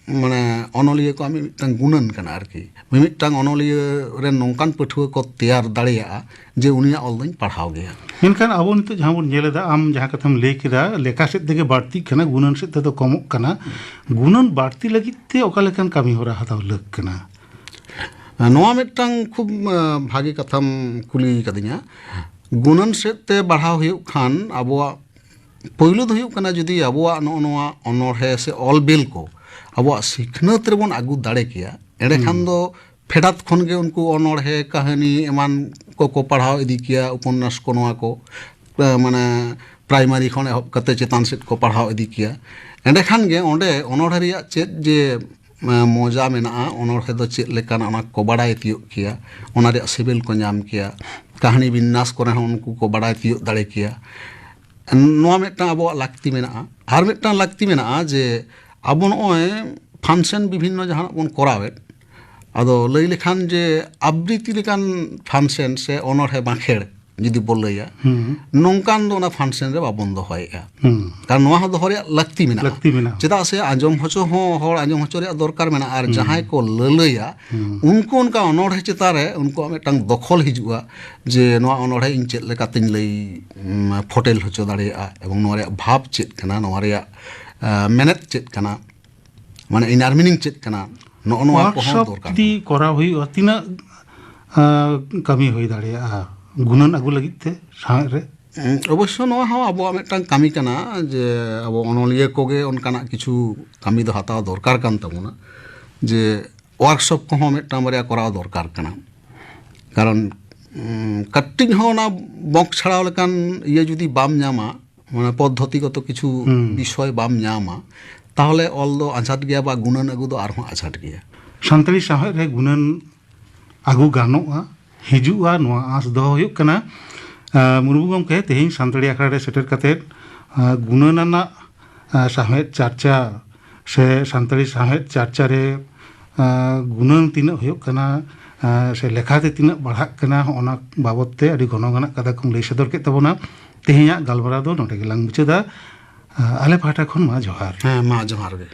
ᱢᱟᱱᱮ, ᱚᱱᱚᱞᱤᱭᱟᱹ ᱠᱚᱣᱟᱜ ᱢᱤᱫ ᱢᱤᱫᱴᱟᱝ ᱜᱩᱱᱟᱹᱱ ᱠᱟᱱᱟ ᱟᱨᱠᱤ᱾ ᱢᱤᱢᱤᱫᱴᱟᱝ ᱚᱱᱚᱞᱤᱭᱟᱹ ᱨᱮᱱ ᱱᱚᱝᱠᱟᱱ ᱯᱟᱹᱴᱷᱩᱣᱟᱹ ᱠᱚ ᱛᱮᱭᱟᱨ ᱫᱟᱲᱮᱭᱟᱜᱼᱟ ᱡᱮ ᱩᱱᱤᱭᱟᱜ ᱚᱞ ᱫᱚᱧ ᱯᱟᱲᱦᱟᱣ ᱜᱮᱭᱟ᱾ ᱢᱮᱱᱠᱷᱟᱱ ᱟᱵᱚ ᱱᱤᱛᱚᱜ ᱡᱟᱦᱟᱸ ᱵᱚᱱ ᱧᱮᱞ ᱮᱫᱟ, ᱟᱢ ᱡᱟᱦᱟᱸ ᱠᱟᱛᱷᱟᱢ ᱞᱟᱹᱭ ᱠᱮᱫᱟ, ᱞᱮᱠᱷᱟ ᱥᱮᱫ ᱛᱮᱜᱮ ᱵᱟᱹᱲᱛᱤᱜ ᱠᱟᱱᱟ, ᱜᱩᱱᱟᱹᱱ ᱥᱮᱫ ᱛᱮᱫᱚ ᱠᱚᱢᱚᱜ ᱠᱟᱱᱟ᱾ ᱜᱩᱱᱟᱹᱱ ᱵᱟᱹᱲᱛᱤ ᱞᱟᱹᱜᱤᱫ ᱛᱮ ᱚᱠᱟ ᱞᱮᱠᱟᱱ ᱠᱟᱹᱢᱤ ᱦᱚᱨᱟ ᱦᱟᱛᱟᱣ ᱞᱟᱹᱠ ᱠᱟᱱᱟ? ᱱᱚᱣᱟ ᱢᱤᱫᱴᱟᱝ ᱠᱷᱩᱵ, ᱟ, ᱵᱷᱟᱜᱮ ᱠᱟᱛᱷᱟᱢ ᱠᱩᱞᱤ ᱠᱟᱫᱤᱧᱟ᱾ ᱜᱩᱱᱟᱹᱱ ᱥᱮᱫ ᱛᱮ ᱵᱟᱲᱦᱟᱣ ᱦᱩᱭᱩᱜ ᱠᱷᱟᱱ, ᱟᱵᱚᱣᱟᱜ ᱯᱳᱭᱞᱳ ᱫᱚ ᱦᱩᱭᱩᱜ ᱠᱟᱱᱟ, ᱡᱩᱫᱤ ᱟᱵᱚᱣᱟᱜ ᱱᱚᱜᱼᱚ ᱱᱚᱣᱟ ᱚᱱᱚᱬᱦᱮ ᱥᱮ ᱚᱞ ᱵᱤᱞ ᱠᱚ ᱟᱵᱚᱣᱟᱜ ᱥᱤᱠᱷᱱᱟᱹᱛ ᱨᱮᱵᱚᱱ ᱟᱹᱜᱩ ᱫᱟᱲᱮ ᱠᱮᱭᱟ, ᱮᱸᱰᱮᱠᱷᱟᱱ ᱫᱚ ᱯᱷᱮᱰᱟᱛ ᱠᱷᱚᱱ ᱜᱮ ᱩᱱᱠᱩ ᱚᱱᱚᱬᱦᱮ, ᱠᱟᱹᱦᱱᱤ ᱮᱢᱟᱱ ᱠᱚᱠᱚ ᱯᱟᱲᱦᱟᱣ ᱤᱫᱤ ᱠᱮᱭᱟ, ᱩᱯᱚᱱᱱᱟᱥ ᱠᱚ, ᱱᱚᱣᱟ ᱠᱚ, ᱟ, ᱢᱟᱱᱮ, ᱯᱨᱟᱭᱢᱟᱨᱤ ᱠᱷᱚᱱ ᱮᱦᱚᱵ ᱠᱟᱛᱮ ᱪᱮᱛᱟᱱ ᱥᱮᱫ ᱠᱚ ᱯᱟᱲᱦᱟᱣ ᱤᱫᱤ ᱠᱮᱭᱟ᱾ ᱮᱸᱰᱮᱠᱷᱟᱱ ᱜᱮ ᱚᱸᱰᱮ ᱚᱱᱚᱬᱦᱮ ᱨᱮᱭᱟᱜ ᱪᱮᱫ ᱡᱮ, ᱟ, ᱢᱚᱡᱟ ᱢᱮᱱᱟᱜᱼᱟ, ᱚᱱᱚᱬᱦᱮ ᱫᱚ ᱪᱮᱫ ᱞᱮᱠᱟᱱᱟ, ᱚᱱᱟ ᱠᱚ ᱵᱟᱲᱟᱭ ᱛᱤᱭᱳᱜ ᱠᱮᱭᱟ, ᱚᱱᱟ ᱨᱮᱭᱟᱜ ᱥᱤᱵᱤᱞ ᱠᱚ ᱧᱟᱢ ᱠᱮᱭᱟ, ᱠᱟᱹᱦᱱᱤ ᱵᱤᱱᱱᱟᱥ ᱠᱚᱨᱮ ᱦᱚᱸ ᱩᱱᱠᱩ ᱠᱚ ᱵᱟᱲᱟᱭ ᱛᱤᱭᱳᱜ ᱫᱟᱲᱮ ᱠᱮᱭᱟ᱾ ᱱᱚᱣᱟ ᱢᱤᱫᱴᱟᱝ ᱟᱵᱚᱣᱟᱜ ᱞᱟᱹᱠᱛᱤ ᱢᱮᱱᱟᱜᱼᱟ᱾ ᱟᱨ ᱢᱤᱫᱴᱟᱝ ᱞᱟᱹᱠᱛᱤ ᱢᱮᱱᱟᱜᱼᱟ ᱡᱮ ᱟᱵᱚ ᱱᱚᱜᱼᱚᱭ ᱯᱷᱟᱱᱥᱮᱱ ᱵᱤᱵᱷᱤᱱᱱᱚ ᱡᱟᱦᱟᱱᱟᱜ ᱵᱚᱱ ᱠᱚᱨᱟᱣᱮᱫ, ᱟᱫᱚ ᱞᱟᱹᱭ ᱞᱮᱠᱷᱟᱱ ᱡᱮ ᱟᱵᱨᱤᱛᱤ ᱞᱮᱠᱟᱱ ᱯᱷᱟᱱᱥᱮᱱ ᱥᱮ ᱚᱱᱚᱬᱦᱮ ᱵᱟᱸᱠᱷᱮᱲ ᱡᱩᱫᱤ ᱵᱚ ᱞᱟᱹᱭᱟ, ᱦᱩᱸ᱾ ᱱᱚᱝᱠᱟᱱ ᱫᱚ ᱚᱱᱟ ᱯᱷᱟᱱᱥᱮᱱ ᱨᱮ ᱵᱟᱵᱚᱱ ᱫᱚᱦᱚᱭᱮᱫᱼᱟ᱾ ᱦᱩᱸ᱾ ᱠᱟᱨᱚᱱ ᱱᱚᱣᱟ ᱦᱚᱸ ᱫᱚᱦᱚ ᱨᱮᱭᱟᱜ ᱞᱟᱹᱠᱛᱤ ᱢᱮᱱᱟᱜᱼᱟ᱾ ᱞᱟᱹᱠᱛᱤ ᱢᱮᱱᱟᱜᱼᱟ᱾ ᱪᱮᱫᱟᱜ ᱥᱮ ᱟᱸᱡᱚᱢ ᱦᱚᱪᱚ ᱦᱚᱸ, ᱦᱚᱲ ᱟᱸᱡᱚᱢ ᱦᱚᱪᱚ ᱨᱮᱭᱟᱜ ᱫᱚᱨᱠᱟᱨ ᱢᱮᱱᱟᱜᱼᱟ᱾ ᱟᱨ ᱡᱟᱦᱟᱸᱭ ᱠᱚ ᱞᱟᱹᱞᱟᱹᱭᱟ, ᱩᱱᱠᱩ ᱚᱱᱠᱟ ᱚᱱᱚᱬᱦᱮ ᱪᱮᱛᱟᱱ ᱨᱮ ᱩᱱᱠᱩᱣᱟᱜ ᱢᱤᱫᱴᱟᱝ ᱫᱚᱠᱷᱚᱞ ᱦᱤᱡᱩᱜᱼᱟ ᱡᱮ ᱱᱚᱣᱟ ᱚᱱᱚᱬᱦᱮ ᱤᱧ ᱪᱮᱫ ᱞᱮᱠᱟᱛᱤᱧ ᱞᱟᱹᱭ, ᱩᱢ, ᱯᱷᱚᱴᱮᱞ ᱦᱚᱪᱚ ᱫᱟᱲᱮᱭᱟᱜᱼᱟ, ᱮᱵᱚᱝ ᱱᱚᱣᱟ ᱨᱮᱭᱟᱜ ᱵᱷᱟᱵᱽ ᱪᱮᱫ ᱠᱟᱱᱟ, ᱱᱚᱣᱟ ᱨᱮᱭᱟᱜ, ᱟ, ᱢᱮᱱᱮᱛ ᱪᱮᱫ ᱠᱟᱱᱟ, ᱢᱟᱱᱮ, ᱤᱱᱟᱨ ᱢᱤᱱᱤᱝ ᱪᱮᱫ ᱠᱟᱱᱟ, ᱱᱚᱜᱼᱚ ᱱᱚᱣᱟ ᱠᱚᱦᱚᱸ ᱳᱣᱟᱨᱠᱥᱚᱯ ᱫᱚᱨᱠᱟᱨ᱾ ᱡᱩᱫᱤ ᱠᱚᱨᱟᱣ ᱦᱩᱭᱩᱜᱼᱟ, ᱛᱤᱱᱟᱹᱜ, ᱟ, ᱠᱟᱹᱢᱤ ᱦᱩᱭ ᱫᱟᱲᱮᱭᱟᱜᱼᱟ ᱜᱩᱱᱟᱹᱱ ᱟᱹᱜᱩ ᱞᱟᱹᱜᱤᱫ ᱛᱮ ᱥᱟᱶᱦᱮᱫ ᱨᱮ? ᱩᱸ, ᱚᱵᱚᱥᱥᱚ ᱱᱚᱣᱟ ᱦᱚᱸ ᱟᱵᱚᱣᱟᱜ ᱢᱤᱫᱴᱟᱝ ᱠᱟᱹᱢᱤ ᱠᱟᱱᱟ ᱡᱮ ᱟᱵᱚ ᱚᱱᱚᱞᱤᱭᱟᱹ ᱠᱚᱜᱮ ᱚᱱᱠᱟᱱᱟᱜ ᱠᱤᱪᱷᱩ ᱠᱟᱹᱢᱤ ᱫᱚ ᱦᱟᱛᱟᱣ ᱫᱚᱨᱠᱟᱨ ᱠᱟᱱ ᱛᱟᱵᱚᱱᱟ, ᱡᱮ ᱳᱣᱟᱨᱠᱥᱚᱯ ᱠᱚᱦᱚᱸ ᱢᱤᱫᱴᱟᱝ ᱵᱟᱨᱭᱟ ᱠᱚᱨᱟᱣ ᱫᱚᱨᱠᱟᱨ ᱠᱟᱱᱟ᱾ ᱠᱟᱨᱚᱱ ᱩᱸ, ᱠᱟᱹᱴᱤᱡ ᱦᱚᱸ ᱚᱱᱟ ᱵᱚᱸᱠ ᱪᱷᱟᱲᱟᱣ ᱞᱮᱠᱟᱱ ᱤᱭᱟᱹ ᱡᱩᱫᱤ ᱵᱟᱢ ᱧᱟᱢᱟ, ᱢᱟᱱᱮ ᱯᱚᱫᱽᱫᱷᱚᱛᱤᱜᱚᱛᱚ ᱠᱤᱪᱷᱩ ᱦᱩᱸ᱾ ᱵᱤᱥᱚᱭ ᱵᱟᱢ ᱧᱟᱢᱟ, ᱛᱟᱦᱚᱞᱮ ᱚᱞ ᱫᱚ ᱟᱸᱡᱷᱟᱴ ᱜᱮᱭᱟ ᱵᱟ ᱜᱩᱱᱟᱹᱱ ᱟᱹᱜᱩ ᱫᱚ ᱟᱨᱦᱚᱸ ᱟᱸᱡᱷᱟᱴ ᱜᱮᱭᱟ᱾ ᱥᱟᱱᱛᱟᱲᱤ ᱥᱟᱶᱦᱮᱫ ᱨᱮ ᱜᱩᱱᱟᱹᱱ ᱟᱹᱜᱩ ᱜᱟᱱᱚᱜᱼᱟ, ᱦᱤᱡᱩᱜᱼᱟ, ᱱᱚᱣᱟ ᱟᱸᱥ ᱫᱚᱦᱚ ᱦᱩᱭᱩᱜ ᱠᱟᱱᱟ᱾ ᱟᱸ, ᱢᱩᱨᱢᱩ ᱜᱚᱢᱠᱮ, ᱛᱮᱦᱮᱧ ᱥᱟᱱᱛᱟᱲᱤ ᱟᱠᱷᱲᱟ ᱨᱮ ᱥᱮᱴᱮᱨ ᱠᱟᱛᱮᱫ, ᱟᱸ, ᱜᱩᱱᱟᱹᱱ ᱟᱱᱟᱜ, ᱟᱸ, ᱥᱟᱶᱦᱮᱫ ᱪᱟᱨᱪᱟ ᱥᱮ ᱥᱟᱱᱛᱟᱲᱤ ᱥᱟᱶᱦᱮᱫ ᱪᱟᱨᱪᱟ ᱨᱮ, ᱟᱸ, ᱜᱩᱱᱟᱹᱱ ᱛᱤᱱᱟᱹᱜ ᱦᱩᱭᱩᱜ ᱠᱟᱱᱟ, ᱟᱸ, ᱥᱮ ᱞᱮᱠᱷᱟᱛᱮ ᱛᱤᱱᱟᱹᱜ ᱵᱟᱲᱦᱟᱜ ᱠᱟᱱᱟ, ᱚᱱᱟ ᱵᱟᱵᱚᱛ ᱛᱮ ᱟᱹᱰᱤ ᱜᱚᱱᱚᱝ ᱟᱱᱟᱜ ᱠᱟᱛᱷᱟ ᱠᱚᱢ ᱞᱟᱹᱭ ᱥᱚᱫᱚᱨ ᱠᱮᱫ ᱛᱟᱵᱚᱱᱟ᱾ ᱛᱮᱦᱮᱧᱟᱜ ᱜᱟᱞᱢᱟᱨᱟᱣ ᱫᱚ ᱱᱚᱰᱮ ᱜᱮᱞᱟᱝ ᱢᱩᱪᱟᱹᱫᱟ᱾ ᱟᱸ, ᱟᱞᱮ ᱯᱟᱦᱴᱟ ᱠᱷᱚᱱ ᱢᱟ ᱡᱚᱦᱟᱨ᱾ ᱦᱮᱸ, ᱢᱟ ᱡᱚᱦᱟᱨ ᱜᱮ᱾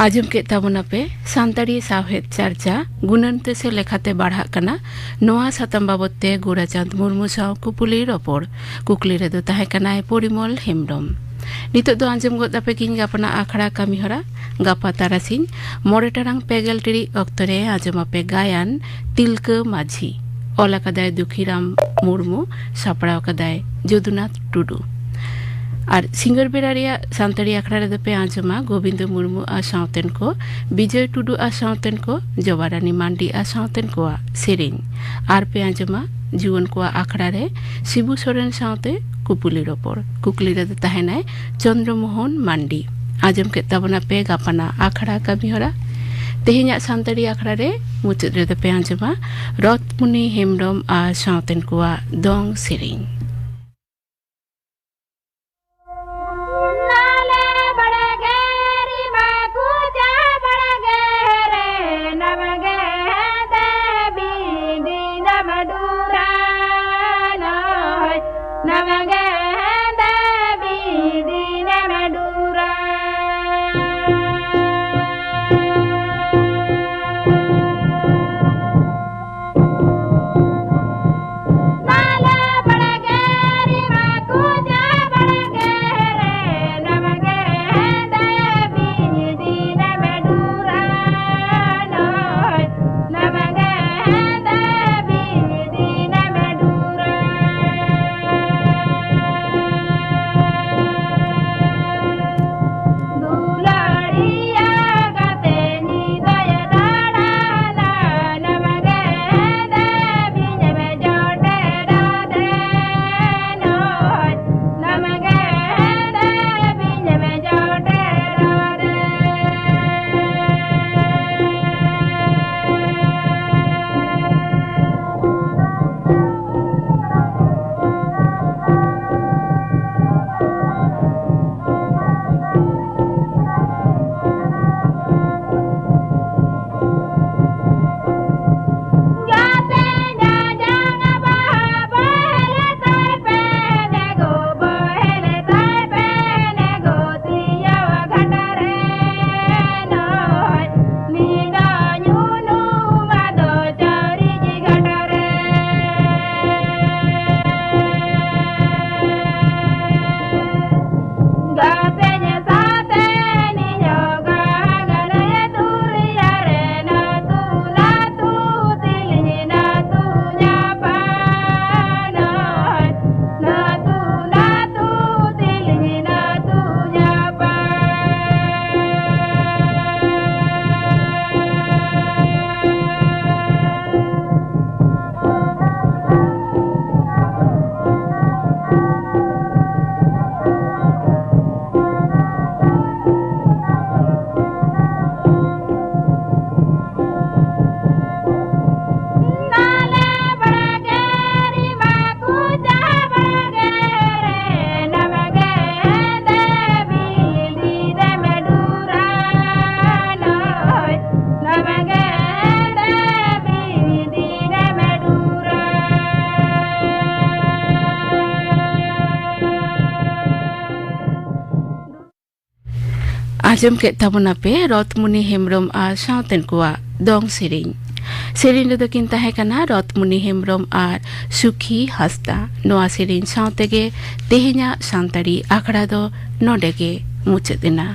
ᱟᱸᱡᱚᱢ ᱠᱮᱫ ᱛᱟᱵᱚᱱᱟᱯᱮ ᱥᱟᱱᱛᱟᱲᱤ ᱥᱟᱶᱦᱮᱫ ᱪᱟᱨᱪᱟ ᱜᱩᱱᱟᱹᱱ ᱛᱮ ᱥᱮ ᱞᱮᱠᱷᱟᱛᱮ ᱵᱟᱲᱦᱟᱜ ᱠᱟᱱᱟ᱾ ᱱᱚᱣᱟ ᱥᱟᱛᱟᱢ ᱵᱟᱵᱚᱛ ᱛᱮ ᱜᱳᱨᱟᱪᱟᱸᱫᱽ ᱢᱩᱨᱢᱩ ᱥᱟᱶ ᱠᱩᱯᱩᱞᱤ ᱨᱚᱯᱚᱲ᱾ ᱠᱩᱠᱞᱤ ᱨᱮᱫᱚ ᱛᱟᱦᱮᱸ ᱠᱟᱱᱟᱭ ᱯᱚᱨᱤᱢᱚᱞ ᱦᱮᱢᱵᱨᱚᱢ᱾ ᱱᱤᱛᱚᱜ ᱫᱚ ᱟᱸᱡᱚᱢ ᱜᱚᱫ ᱟᱯᱮ ᱜᱤᱧ ᱜᱟᱯᱟᱱᱟᱜ ᱟᱠᱷᱲᱟ ᱠᱟᱹᱢᱤ ᱦᱚᱨᱟ᱾ ᱜᱟᱯᱟ ᱛᱟᱨᱟᱥᱤᱧ ᱢᱚᱬᱮ ᱴᱟᱲᱟᱝ ᱯᱮ ᱜᱮᱞ ᱴᱤᱲᱤᱡ ᱚᱠᱛᱚ ᱨᱮ ᱟᱸᱡᱚᱢ ᱟᱯᱮ ᱜᱟᱭᱟᱱ ᱛᱤᱞᱠᱟᱹ ᱢᱟᱹᱡᱷᱤ᱾ ᱚᱞ ᱟᱠᱟᱫᱟᱭ ᱫᱩᱠᱷᱤᱨᱟᱢ ᱢᱩᱨᱢᱩ, ᱥᱟᱯᱲᱟᱣ ᱟᱠᱟᱫᱟᱭ ᱡᱚᱫᱩᱱᱟᱛᱷ ᱴᱩᱰᱩ᱾ ᱟᱨ ᱥᱤᱸᱜᱟᱹᱲ ᱵᱮᱲᱟ ᱨᱮᱭᱟᱜ ᱥᱟᱱᱛᱟᱲᱤ ᱟᱠᱷᱲᱟ ᱨᱮᱫᱚ ᱯᱮ ᱟᱸᱡᱚᱢᱟ ᱜᱳᱵᱤᱱᱫᱚ ᱢᱩᱨᱢᱩ ᱟᱨ ᱥᱟᱶᱛᱮᱱ ᱠᱚ, ᱵᱤᱡᱚᱭ ᱴᱩᱰᱩ ᱟᱨ ᱥᱟᱶᱛᱮᱱ ᱠᱚ, ᱡᱚᱵᱟᱨᱟᱱᱤ ᱢᱟᱱᱰᱤ ᱟᱨ ᱥᱟᱶᱛᱮᱱ ᱠᱚᱣᱟᱜ ᱥᱮᱨᱮᱧ᱾ ᱟᱨ ᱯᱮ ᱟᱸᱡᱚᱢᱟ ᱡᱩᱣᱟᱹᱱ ᱠᱚᱣᱟᱜ ᱟᱠᱷᱲᱟ ᱨᱮ ᱥᱤᱵᱩ ᱥᱚᱨᱮᱱ ᱥᱟᱶᱛᱮ ᱠᱩᱯᱩᱞᱤ ᱨᱚᱯᱚᱲ᱾ ᱠᱩᱠᱞᱤ ᱨᱮᱫᱚ ᱛᱟᱦᱮᱱᱟᱭ ᱪᱚᱱᱫᱨᱚ ᱢᱳᱦᱚᱱ ᱢᱟᱱᱰᱤ᱾ ᱟᱸᱡᱚᱢ ᱠᱮᱫ ᱛᱟᱵᱚᱱᱟ ᱯᱮ ᱜᱟᱯᱟᱱᱟᱜ ᱟᱠᱷᱲᱟ ᱠᱟᱹᱢᱤᱦᱚᱨᱟ᱾ ᱛᱮᱦᱮᱧᱟᱜ ᱥᱟᱱᱛᱟᱲᱤ ᱟᱠᱷᱲᱟ ᱨᱮ ᱢᱩᱪᱟᱹᱫ ᱨᱮᱫᱚ ᱯᱮ ᱟᱸᱡᱚᱢᱟ ᱨᱚᱛᱢᱩᱱᱤ ᱦᱮᱢᱵᱨᱚᱢ ᱟᱨ ᱥᱟᱶᱛᱮᱱ ᱠᱚᱣᱟᱜ ᱫᱚᱝ ᱥᱮᱨᱮᱧ᱾ ᱟᱸᱡᱚᱢ ᱠᱮᱫ ᱛᱟᱵᱚᱱᱟᱯᱮ ᱨᱚᱛᱢᱩᱱᱤ ᱦᱮᱢᱵᱨᱚᱢ ᱟᱨ ᱥᱟᱶᱛᱮᱱ ᱠᱚᱣᱟᱜ ᱫᱚᱝ ᱥᱮᱨᱮᱧ᱾ ᱥᱮᱨᱮᱧ ᱨᱮᱫᱚ ᱠᱤᱱ ᱛᱟᱦᱮᱸ ᱠᱟᱱᱟ ᱨᱚᱛᱢᱩᱱᱤ ᱦᱮᱢᱵᱨᱚᱢ ᱟᱨ ᱥᱩᱠᱷᱤ ᱦᱟᱸᱥᱫᱟ᱾ ᱱᱚᱣᱟ ᱥᱮᱨᱮᱧ ᱥᱟᱶ ᱛᱮᱜᱮ ᱛᱮᱦᱮᱧᱟᱜ ᱥᱟᱱᱛᱟᱲᱤ ᱟᱠᱷᱲᱟ ᱫᱚ ᱱᱚᱰᱮ ᱜᱮ ᱢᱩᱪᱟᱹᱫ ᱮᱱᱟ᱾